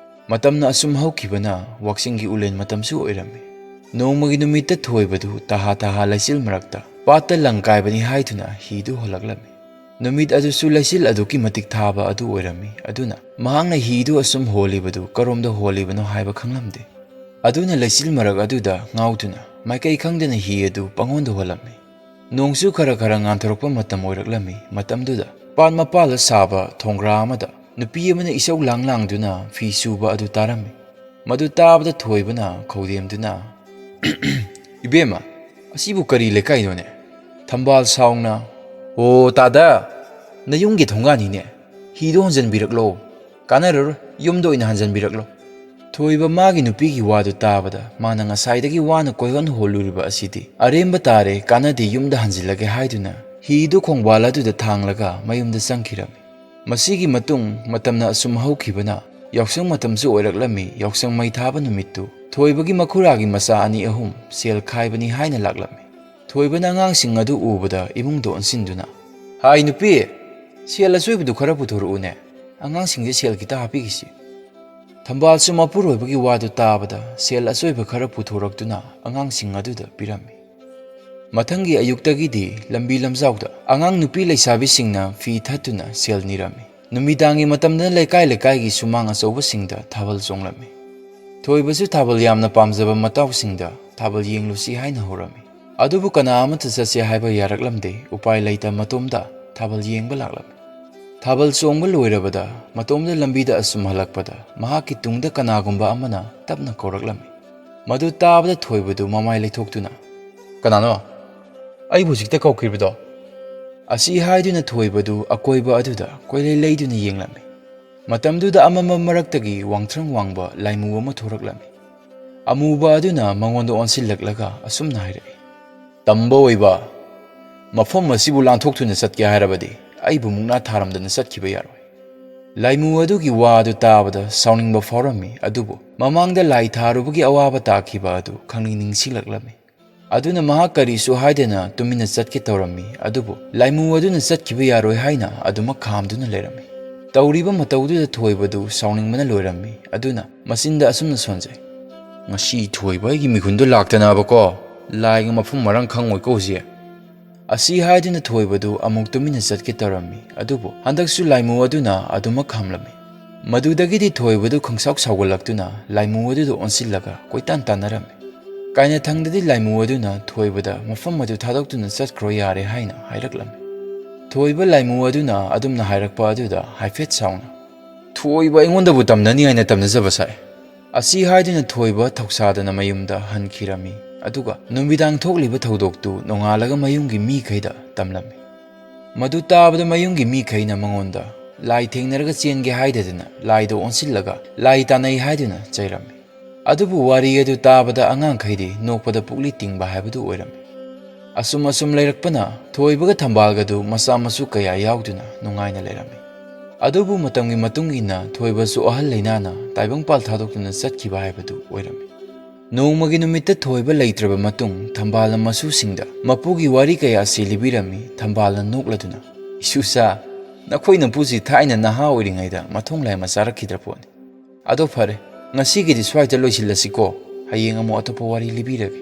ꯃꯇꯝꯅ ꯑꯁꯨꯝ ꯍꯧꯈꯤꯕꯅ ꯋꯥꯛꯆꯤꯡꯒꯤ ꯎꯂꯦꯟ ꯃꯇꯝꯁꯨ ꯑꯣꯏꯔꯝꯃꯤ꯫ ꯅꯣꯡꯃꯒꯤ ꯅꯨꯃꯤꯠꯇ ꯊꯣꯏꯕꯗꯨ ꯇꯍꯥ ꯇꯍꯥ ꯂꯩꯆꯤꯜ ꯃꯔꯛꯇ ꯄꯥꯠꯇ ꯂꯪ ꯀꯥꯏꯕꯅꯤ ꯍꯥꯏꯗꯨꯅ ꯍꯤꯗꯨ ꯍꯣꯜꯂꯛꯂꯝꯃꯤ꯫ ꯅꯨꯃꯤꯠ ꯑꯗꯨꯁꯨ ꯂꯩꯆꯤꯜ ꯑꯗꯨꯛꯀꯤ ꯃꯇꯤꯛ ꯊꯥꯕ ꯑꯗꯨ ꯑꯣꯏꯔꯝꯃꯤ꯫ ꯑꯗꯨꯅ ꯃꯍꯥꯛꯅ ꯍꯤꯗꯨ ꯑꯁꯨꯝ ꯍꯣꯜꯂꯤꯕꯗꯨ ꯀꯔꯣꯝꯗ ꯍꯣꯜꯂꯤꯕꯅꯣ ꯍꯥꯏꯕ ꯈꯪꯂꯝꯗꯦ꯫ ꯑꯗꯨꯅ ꯂꯩꯆꯤꯜ ꯃꯔꯛ ꯑꯗꯨꯗ ꯉꯥꯎꯗꯨꯅ ꯃꯥꯏꯀꯩ ꯈꯪꯗꯅ ꯍꯤ ꯑꯗꯨ ꯄꯪꯍꯣꯟꯗ ꯍꯣꯜꯂꯝꯃꯤ꯫ ꯅꯣꯡꯁꯨ ꯈꯔ ꯈꯔ ꯉꯥꯟꯊꯣꯔꯛꯄ ꯃꯇꯝ ꯑꯣꯏꯔꯛꯂꯝꯃꯤ꯫ ꯃꯇꯝꯗꯨꯗ ꯄꯥꯠ ꯃꯄꯥꯜꯗ ꯁꯥꯕ ꯊꯣꯡꯒ꯭ꯔꯥ ꯑꯃꯗ ꯅꯨꯄꯤ ꯑꯃꯅ ꯏꯁꯧ ꯂꯥꯡ ꯂꯥꯡꯗꯨꯅ ꯐꯤ ꯁꯨꯕ ꯑꯗꯨ ꯇꯥꯔꯝꯃꯤ꯫ ꯃꯗꯨ ꯇꯥꯕꯗ ꯊꯣꯏꯕꯅ ꯈꯧꯗꯦꯝꯗꯨꯅ, "ꯏꯕꯦꯝꯃ, ꯑꯁꯤꯕꯨ ꯀꯔꯤ ꯂꯩꯀꯥꯏꯅꯣꯅꯦ?" ꯊꯝꯕꯥꯜ ꯁꯥꯎꯅ, "ꯑꯣ ꯇꯥꯗ, ꯅꯌꯨꯝꯒꯤ ꯊꯣꯡꯒꯥꯟꯅꯤꯅꯦ꯫ ꯍꯤꯗꯣ ꯍꯣꯟꯖꯟꯕꯤꯔꯛꯂꯣ꯫ ꯀꯥꯟꯅꯔꯔꯣꯏ, ꯌꯨꯝꯗ ꯑꯣꯏꯅ ꯍꯟꯖꯟꯕꯤꯔꯛꯂꯣ꯫" ꯊꯣꯏꯕ ꯃꯥꯒꯤ ꯅꯨꯄꯤꯒꯤ ꯋꯥꯗꯨ ꯇꯥꯕꯗ ꯃꯥꯅ ꯉꯁꯥꯏꯗꯒꯤ ꯋꯥꯅ ꯀꯣꯏꯍꯣꯟ ꯍꯣꯜꯂꯨꯔꯤꯕ ꯑꯁꯤꯗꯤ ꯑꯔꯦꯝꯕ ꯇꯥꯔꯦ, ꯀꯥꯟꯅꯗꯦ, ꯌꯨꯝꯗ ꯍꯟꯖꯤꯜꯂꯒꯦ ꯍꯥꯏꯗꯨꯅ ꯍꯤꯗꯨ ꯈꯣꯡꯕꯥꯜ ꯑꯗꯨꯗ ꯊꯥꯡꯂꯒ ꯃꯌꯨꯝꯗ ꯆꯪꯈꯤꯔꯝꯃꯤ꯫ ꯃꯁꯤꯒꯤ ꯃꯇꯨꯡ ꯃꯇꯝꯅ ꯑꯁꯨꯝ ꯍꯧꯈꯤꯕꯅ ꯌꯥꯎꯁꯪ ꯃꯇꯝꯁꯨ ꯑꯣꯏꯔꯛꯂꯝꯃꯤ꯫ ꯌꯥꯎꯁꯪ ꯃꯩ ꯊꯥꯕ ꯅꯨꯃꯤꯠꯇꯨ ꯊꯣꯏꯕꯒꯤ ꯃꯈꯨꯔꯥꯒꯤ ꯃꯆꯥ ꯑꯅꯤ ꯑꯍꯨꯝ ꯁꯦꯜ ꯈꯥꯏꯕꯅꯤ ꯍꯥꯏꯅ ꯂꯥꯛꯂꯝꯃꯤ꯫ ꯊꯣꯏꯕꯅ ꯑꯉꯥꯡꯁꯤꯡ ꯑꯗꯨ ꯎꯕꯗ ꯏꯃꯨꯡꯗ ꯑꯣꯟꯁꯤꯟꯗꯨꯅ, "ꯍꯥꯏ ꯅꯨꯄꯤ, ꯁꯦꯜ ꯑꯆꯣꯏꯕꯗꯨ ꯈꯔ ꯄꯨꯊꯣꯔꯛꯎꯅꯦ, ꯑꯉꯥꯡꯁꯤꯡꯁꯦ ꯁꯦꯜ ꯈꯤꯇ ꯍꯥꯞꯄꯤꯈꯤꯁꯤ꯫" ꯊꯝꯕꯥꯜꯁꯨ ꯃꯄꯨꯔꯣꯏꯕꯒꯤ ꯋꯥꯗꯨ ꯇꯥꯕꯗ ꯁꯦꯜ ꯑꯆꯣꯏꯕ ꯈꯔ ꯄꯨꯊꯣꯔꯛꯇꯨꯅ ꯑꯉꯥꯡꯁꯤꯡ ꯑꯗꯨꯗ ꯄꯤꯔꯝꯃꯤ꯫ ꯃꯊꯪꯒꯤ ꯑꯌꯨꯛꯇꯒꯤꯗꯤ ꯂꯝꯕꯤ ꯂꯝꯖꯥꯎꯗ ꯑꯉꯥꯡ ꯅꯨꯄꯤ ꯂꯩꯁꯥꯕꯤꯁꯤꯡꯅ ꯐꯤ ꯊꯠꯇꯨꯅ ꯁꯦꯜ ꯅꯤꯔꯝꯃꯤ꯫ ꯅꯨꯃꯤꯗꯥꯡꯒꯤ ꯃꯇꯝꯗꯅ ꯂꯩꯀꯥꯏ ꯂꯩꯀꯥꯏꯒꯤ ꯁꯨꯃꯥꯡ ꯑꯆꯧꯕꯁꯤꯡꯗ ꯊꯥꯕꯜ ꯆꯣꯡꯂꯝꯃꯤ꯫ ꯊꯣꯏꯕꯁꯨ ꯊꯥꯕꯜ ꯌꯥꯝꯅ ꯄꯥꯝꯖꯕ ꯃꯇꯥꯎꯁꯤꯡꯗ ꯊꯥꯕꯜ ꯌꯦꯡꯂꯨꯁꯤ ꯍꯥꯏꯅ ꯍꯧꯔꯝꯃꯤ꯫ ꯑꯗꯨꯕꯨ ꯀꯅꯥ ꯑꯃꯠꯇ ꯆꯠꯁꯦ ꯍꯥꯏꯕ ꯌꯥꯔꯛꯂꯝꯗꯦ꯫ ꯎꯄꯥꯏ ꯂꯩꯇ ꯃꯇꯣꯝꯗ ꯊꯥꯕꯜ ꯌꯦꯡꯕ ꯂꯥꯛꯂꯝꯃꯤ꯫ ꯊꯥꯕꯜ ꯆꯣꯡꯕ ꯂꯣꯏꯔꯕꯗ ꯃꯇꯣꯝꯗ ꯂꯝꯕꯤꯗ ꯑꯁꯨꯝ ꯍꯜꯂꯛꯄꯗ ꯃꯍꯥꯛꯀꯤ ꯇꯨꯡꯗ ꯀꯅꯥꯒꯨꯝꯕ ꯑꯃꯅ ꯇꯞꯅ ꯀꯧꯔꯛꯂꯝꯃꯤ꯫ ꯃꯗꯨ ꯇꯥꯕꯗ ꯊꯣꯏꯕꯗꯨ ꯃꯃꯥꯏ ꯂꯩꯊꯣꯛꯇꯨꯅ, "ꯀꯅꯥꯅꯣ? ꯑꯩꯕꯨ ꯍꯧꯖꯤꯛꯇ ꯀꯧꯈꯤꯕꯗꯣ?" ꯑꯁꯤ ꯍꯥꯏꯗꯨꯅ ꯊꯣꯏꯕꯗꯨ ꯑꯀꯣꯏꯕ ꯑꯗꯨꯗ ꯀꯣꯏꯂꯩ ꯂꯩꯗꯨꯅ ꯌꯦꯡꯂꯝꯃꯤ꯫ ꯃꯇꯝꯗꯨꯗ ꯑꯃꯝꯕ ꯃꯔꯛꯇꯒꯤ ꯋꯥꯡꯊ꯭ꯔꯪ ꯋꯥꯡꯕ ꯂꯥꯏꯃꯨ ꯑꯃ ꯊꯣꯔꯛꯂꯝꯃꯤ꯫ ꯑꯃꯨꯕ ꯑꯗꯨꯅ ꯃꯉꯣꯟꯗ ꯑꯣꯟꯁꯤꯜꯂꯛꯂꯒ ꯑꯁꯨꯝꯅ ꯍꯥꯏꯔꯛꯏ, "ꯇꯝꯕ ꯑꯣꯏꯕ, "ꯃꯐꯝ ꯑꯁꯤꯕꯨ ꯂꯥꯟꯊꯣꯛꯇꯨꯅ ꯆꯠꯀꯦ ꯍꯥꯏꯔꯕꯗꯤ ꯑꯩꯕꯨ ꯃꯨꯛꯅꯥ ꯊꯥꯔꯝꯗꯅ ꯆꯠꯈꯤꯕ ꯌꯥꯔꯣꯏ"꯫ ꯂꯥꯏꯃꯨ ꯑꯗꯨꯒꯤ ꯋꯥ ꯑꯗꯨ ꯇꯥꯕꯗ ꯁꯥꯎꯅꯤꯡꯕ ꯐꯥꯎꯔꯝꯃꯤ, ꯑꯗꯨꯕꯨ ꯃꯃꯥꯡꯗ ꯂꯥꯏ ꯊꯥꯔꯨꯕꯒꯤ ꯑꯋꯥꯕ ꯇꯥꯈꯤꯕ ꯑꯗꯨ ꯈꯪꯅꯤꯡ ꯅꯤꯡꯁꯤꯡꯂꯛꯂꯝꯃꯤ꯫ ꯑꯗꯨꯅ ꯃꯍꯥꯛ ꯀꯔꯤꯁꯨ ꯍꯥꯏꯗꯅ ꯇꯨꯃꯤꯟꯅ ꯆꯠꯀꯦ ꯇꯧꯔꯝꯃꯤ, ꯑꯗꯨꯕꯨ ꯂꯥꯏꯃꯨ ꯑꯗꯨꯅ ꯆꯠꯈꯤꯕ ꯌꯥꯔꯣꯏ ꯍꯥꯏꯅ ꯑꯗꯨꯃꯛ ꯈꯥꯝꯗꯨꯅ ꯂꯩꯔꯝꯃꯤ꯫ ꯇꯧꯔꯤꯕ ꯃꯇꯧꯗꯨꯗ ꯊꯣꯏꯕꯗꯨ ꯁꯥꯎꯅꯤꯡꯕꯅ ꯂꯣꯏꯔꯝꯃꯤ, ꯑꯗꯨꯅ ꯃꯆꯤꯟꯗ ꯑꯁꯨꯝꯅ ꯁꯣꯟꯖꯩ, "ꯉꯁꯤ ꯊꯣꯏꯕ ꯑꯩꯒꯤ ꯃꯤꯍꯨꯟꯗꯨ ꯂꯥꯛꯇꯅꯕꯀꯣ, ꯂꯥꯏꯒ ꯃꯐꯝ ꯃꯔꯥꯡ ꯈꯪꯉꯣꯏꯀꯣ ꯍꯧꯖꯤꯛ"꯫ ꯑꯁꯤ ꯍꯥꯏꯗꯨꯅ ꯊꯣꯏꯕꯗꯨ ꯑꯃꯨꯛ ꯇꯨꯃꯤꯟꯅ ꯆꯠꯀꯦ ꯇꯧꯔꯝꯃꯤ, ꯑꯗꯨꯕꯨ ꯍꯟꯗꯛꯁꯨ ꯂꯥꯏꯃꯨ ꯑꯗꯨꯅ ꯑꯗꯨꯃꯛ ꯈꯥꯝꯂꯝꯃꯤ꯫ ꯃꯗꯨꯗꯒꯤꯗꯤ ꯊꯣꯏꯕꯗꯨ ꯈꯪꯁꯥꯎ ꯁꯥꯎꯒꯠꯂꯛꯇꯨꯅ ꯂꯥꯏꯃꯨ ꯑꯗꯨꯗ ꯑꯣꯟꯁꯤꯜꯂꯒ ꯀꯣꯏꯇꯥꯟ ꯇꯥꯟꯅꯔꯝꯃꯤ꯫ ꯀꯥꯏꯅꯊꯪꯗꯗꯤ ꯂꯥꯏꯃꯨ ꯑꯗꯨꯅ ꯊꯣꯏꯕꯗ ꯃꯐꯝ ꯑꯗꯨ ꯊꯥꯗꯣꯛꯇꯨꯅ ꯆꯠꯈ꯭ꯔꯣ ꯌꯥꯔꯦ ꯍꯥꯏꯅ ꯍꯥꯏꯔꯛꯂꯝꯃꯤ꯫ ꯊꯣꯏꯕ ꯂꯥꯏꯃꯨ ꯑꯗꯨꯅ ꯑꯗꯨꯝꯅ ꯍꯥꯏꯔꯛꯄ ꯑꯗꯨꯗ ꯍꯥꯏꯐꯦꯠ ꯁꯥꯎꯅ, "ꯊꯣꯏꯕ ꯑꯩꯉꯣꯟꯗꯕꯨ ꯇꯝꯅꯅꯤ ꯍꯥꯏꯅ ꯇꯝꯅꯖꯕ ꯁꯥꯏ"꯫ ꯑꯁꯤ ꯍꯥꯏꯗꯨꯅ ꯊꯣꯏꯕ ꯊꯧꯁꯥꯗꯅ ꯃꯌꯨꯝꯗ ꯍꯟꯈꯤꯔꯝꯃꯤ꯫ ꯑꯗꯨꯒ ꯅꯨꯃꯤꯗꯥꯡ ꯊꯣꯛꯂꯤꯕ ꯊꯧꯗꯣꯛꯇꯨ ꯅꯣꯡꯉꯥꯜꯂꯒ ꯃꯌꯨꯝꯒꯤ ꯃꯤꯈꯩꯗ ꯇꯝꯂꯝꯃꯤ꯫ ꯃꯗꯨ ꯇꯥꯕꯗ ꯃꯌꯨꯝꯒꯤ ꯃꯤꯈꯩꯅ ꯃꯉꯣꯟꯗ ꯂꯥꯏ ꯊꯦꯡꯅꯔꯒ ꯆꯦꯟꯒꯦ ꯍꯥꯏꯗꯗꯅ ꯂꯥꯏꯗ ꯑꯣꯟꯁꯤꯜꯂꯒ ꯂꯥꯏ ꯇꯥꯟꯅꯩ ꯍꯥꯏꯗꯨꯅ ꯆꯩꯔꯝꯃꯤ꯫ ꯑꯗꯨꯕꯨ ꯋꯥꯔꯤ ꯑꯗꯨ ꯇꯥꯕꯗ ꯑꯉꯥꯡꯈꯩꯗꯤ ꯅꯣꯛꯄꯗ ꯄꯨꯛꯂꯤ ꯇꯤꯡꯕ ꯍꯥꯏꯕꯗꯨ ꯑꯣꯏꯔꯝꯃꯤ꯫ ꯑꯁꯨꯝ ꯑꯁꯨꯝ ꯂꯩꯔꯛꯄꯅ ꯊꯣꯏꯕꯒ ꯊꯝꯕꯥꯜꯒꯗꯨ ꯃꯆꯥ ꯃꯁꯨ ꯀꯌꯥ ꯌꯥꯎꯗꯨꯅ ꯅꯨꯡꯉꯥꯏꯅ ꯂꯩꯔꯝꯃꯤ꯫ ꯑꯗꯨꯕꯨ ꯃꯇꯝꯒꯤ ꯃꯇꯨꯡ ꯏꯟꯅ ꯊꯣꯏꯕꯁꯨ ꯑꯍꯜ ꯂꯩꯅꯥꯅ ꯇꯥꯏꯕꯪꯄꯥꯜ ꯊꯥꯗꯣꯛꯇꯨꯅ ꯆꯠꯈꯤꯕ ꯍꯥꯏꯕꯗꯨ ꯑꯣꯏꯔꯝꯃꯤ꯫ ꯅꯣꯡꯃꯒꯤ ꯅꯨꯃꯤꯠꯇ ꯊꯣꯏꯕ ꯂꯩꯇ꯭ꯔꯕ ꯃꯇꯨꯡ ꯊꯝꯕꯥꯜꯅ ꯃꯁꯨꯁꯤꯡꯗ ꯃꯄꯨꯒꯤ ꯋꯥꯔꯤ ꯀꯌꯥꯁꯤ ꯂꯤꯕꯤꯔꯝꯃꯤ꯫ ꯊꯝꯕꯥꯜꯅ ꯅꯣꯛꯂꯗꯨꯅ, "ꯏꯁꯨꯁꯥ, ꯅꯈꯣꯏ ꯅꯄꯨꯁꯤ ꯊꯥꯏꯅ ꯅꯍꯥ ꯑꯣꯏꯔꯤꯉꯩꯗ ꯃꯊꯣꯡ ꯂꯥꯏꯃ ꯆꯥꯔꯛꯈꯤꯗ꯭ꯔ ꯄꯣꯠꯅꯤ꯫ ꯑꯗꯣ ꯐꯔꯦ, ꯉꯁꯤꯒꯤꯗꯤ ꯁ꯭ꯋꯥꯏꯗ ꯂꯣꯏꯁꯤꯜꯂꯁꯤꯀꯣ, ꯍꯌꯦꯡ ꯑꯃꯨꯛ ꯑꯇꯣꯞꯄ ꯋꯥꯔꯤ ꯂꯤꯕꯤꯔꯒꯦ"꯫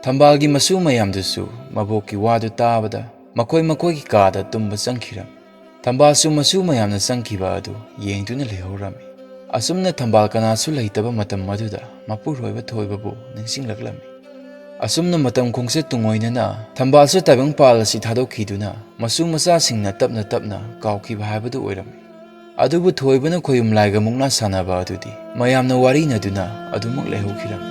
ꯊꯝꯕꯥꯜꯒꯤ ꯃꯁꯨ ꯃꯌꯥꯝꯗꯨꯁꯨ ꯃꯕꯣꯛꯀꯤ ꯋꯥꯗꯨ ꯇꯥꯕꯗ ꯃꯈꯣꯏ ꯃꯈꯣꯏꯒꯤ ꯀꯥꯗ ꯇꯨꯝꯕ ꯆꯪꯈꯤꯔꯝꯃꯤ꯫ ꯊꯝꯕꯥꯜꯁꯨ ꯃꯁꯨ ꯃꯌꯥꯝꯅ ꯆꯪꯈꯤꯕ ꯑꯗꯨ ꯌꯦꯡꯗꯨꯅ ꯂꯩꯍꯧꯔꯝꯃꯤ꯫ ꯑꯁꯨꯝꯅ ꯊꯝꯕꯥꯜ ꯀꯅꯥꯁꯨ ꯂꯩꯇꯕ ꯃꯇꯝ ꯑꯗꯨꯗ ꯃꯄꯨꯔꯣꯏꯕ ꯊꯣꯏꯕꯕꯨ ꯅꯤꯡꯁꯤꯡꯂꯛꯂꯝꯃꯤ꯫ ꯑꯁꯨꯝꯅ ꯃꯇꯝ ꯈꯣꯡꯆꯠ ꯇꯨꯡꯑꯣꯏꯅꯅ ꯊꯝꯕꯥꯜꯁꯨ ꯇꯥꯏꯕꯪꯄꯥꯜ ꯑꯁꯤ ꯊꯥꯗꯣꯛꯈꯤꯗꯨꯅ ꯃꯁꯨ ꯃꯆꯥꯁꯤꯡꯅ ꯇꯞꯅ ꯇꯞꯅ ꯀꯥꯎꯈꯤꯕ ꯍꯥꯏꯕꯗꯨ ꯑꯣꯏꯔꯝꯃꯤ꯫ ꯑꯗꯨꯕꯨ ꯊꯣꯏꯕꯅ ꯈꯣꯌꯨꯝ ꯂꯥꯏꯒ ꯃꯨꯛꯅꯥ ꯁꯥꯟꯅꯕ ꯑꯗꯨꯗꯤ ꯃꯌꯥꯝꯅ ꯋꯥꯔꯤꯅꯗꯨꯅ ꯑꯗꯨꯃꯛ ꯂꯩꯍꯧꯈꯤꯔꯝꯃꯤ꯫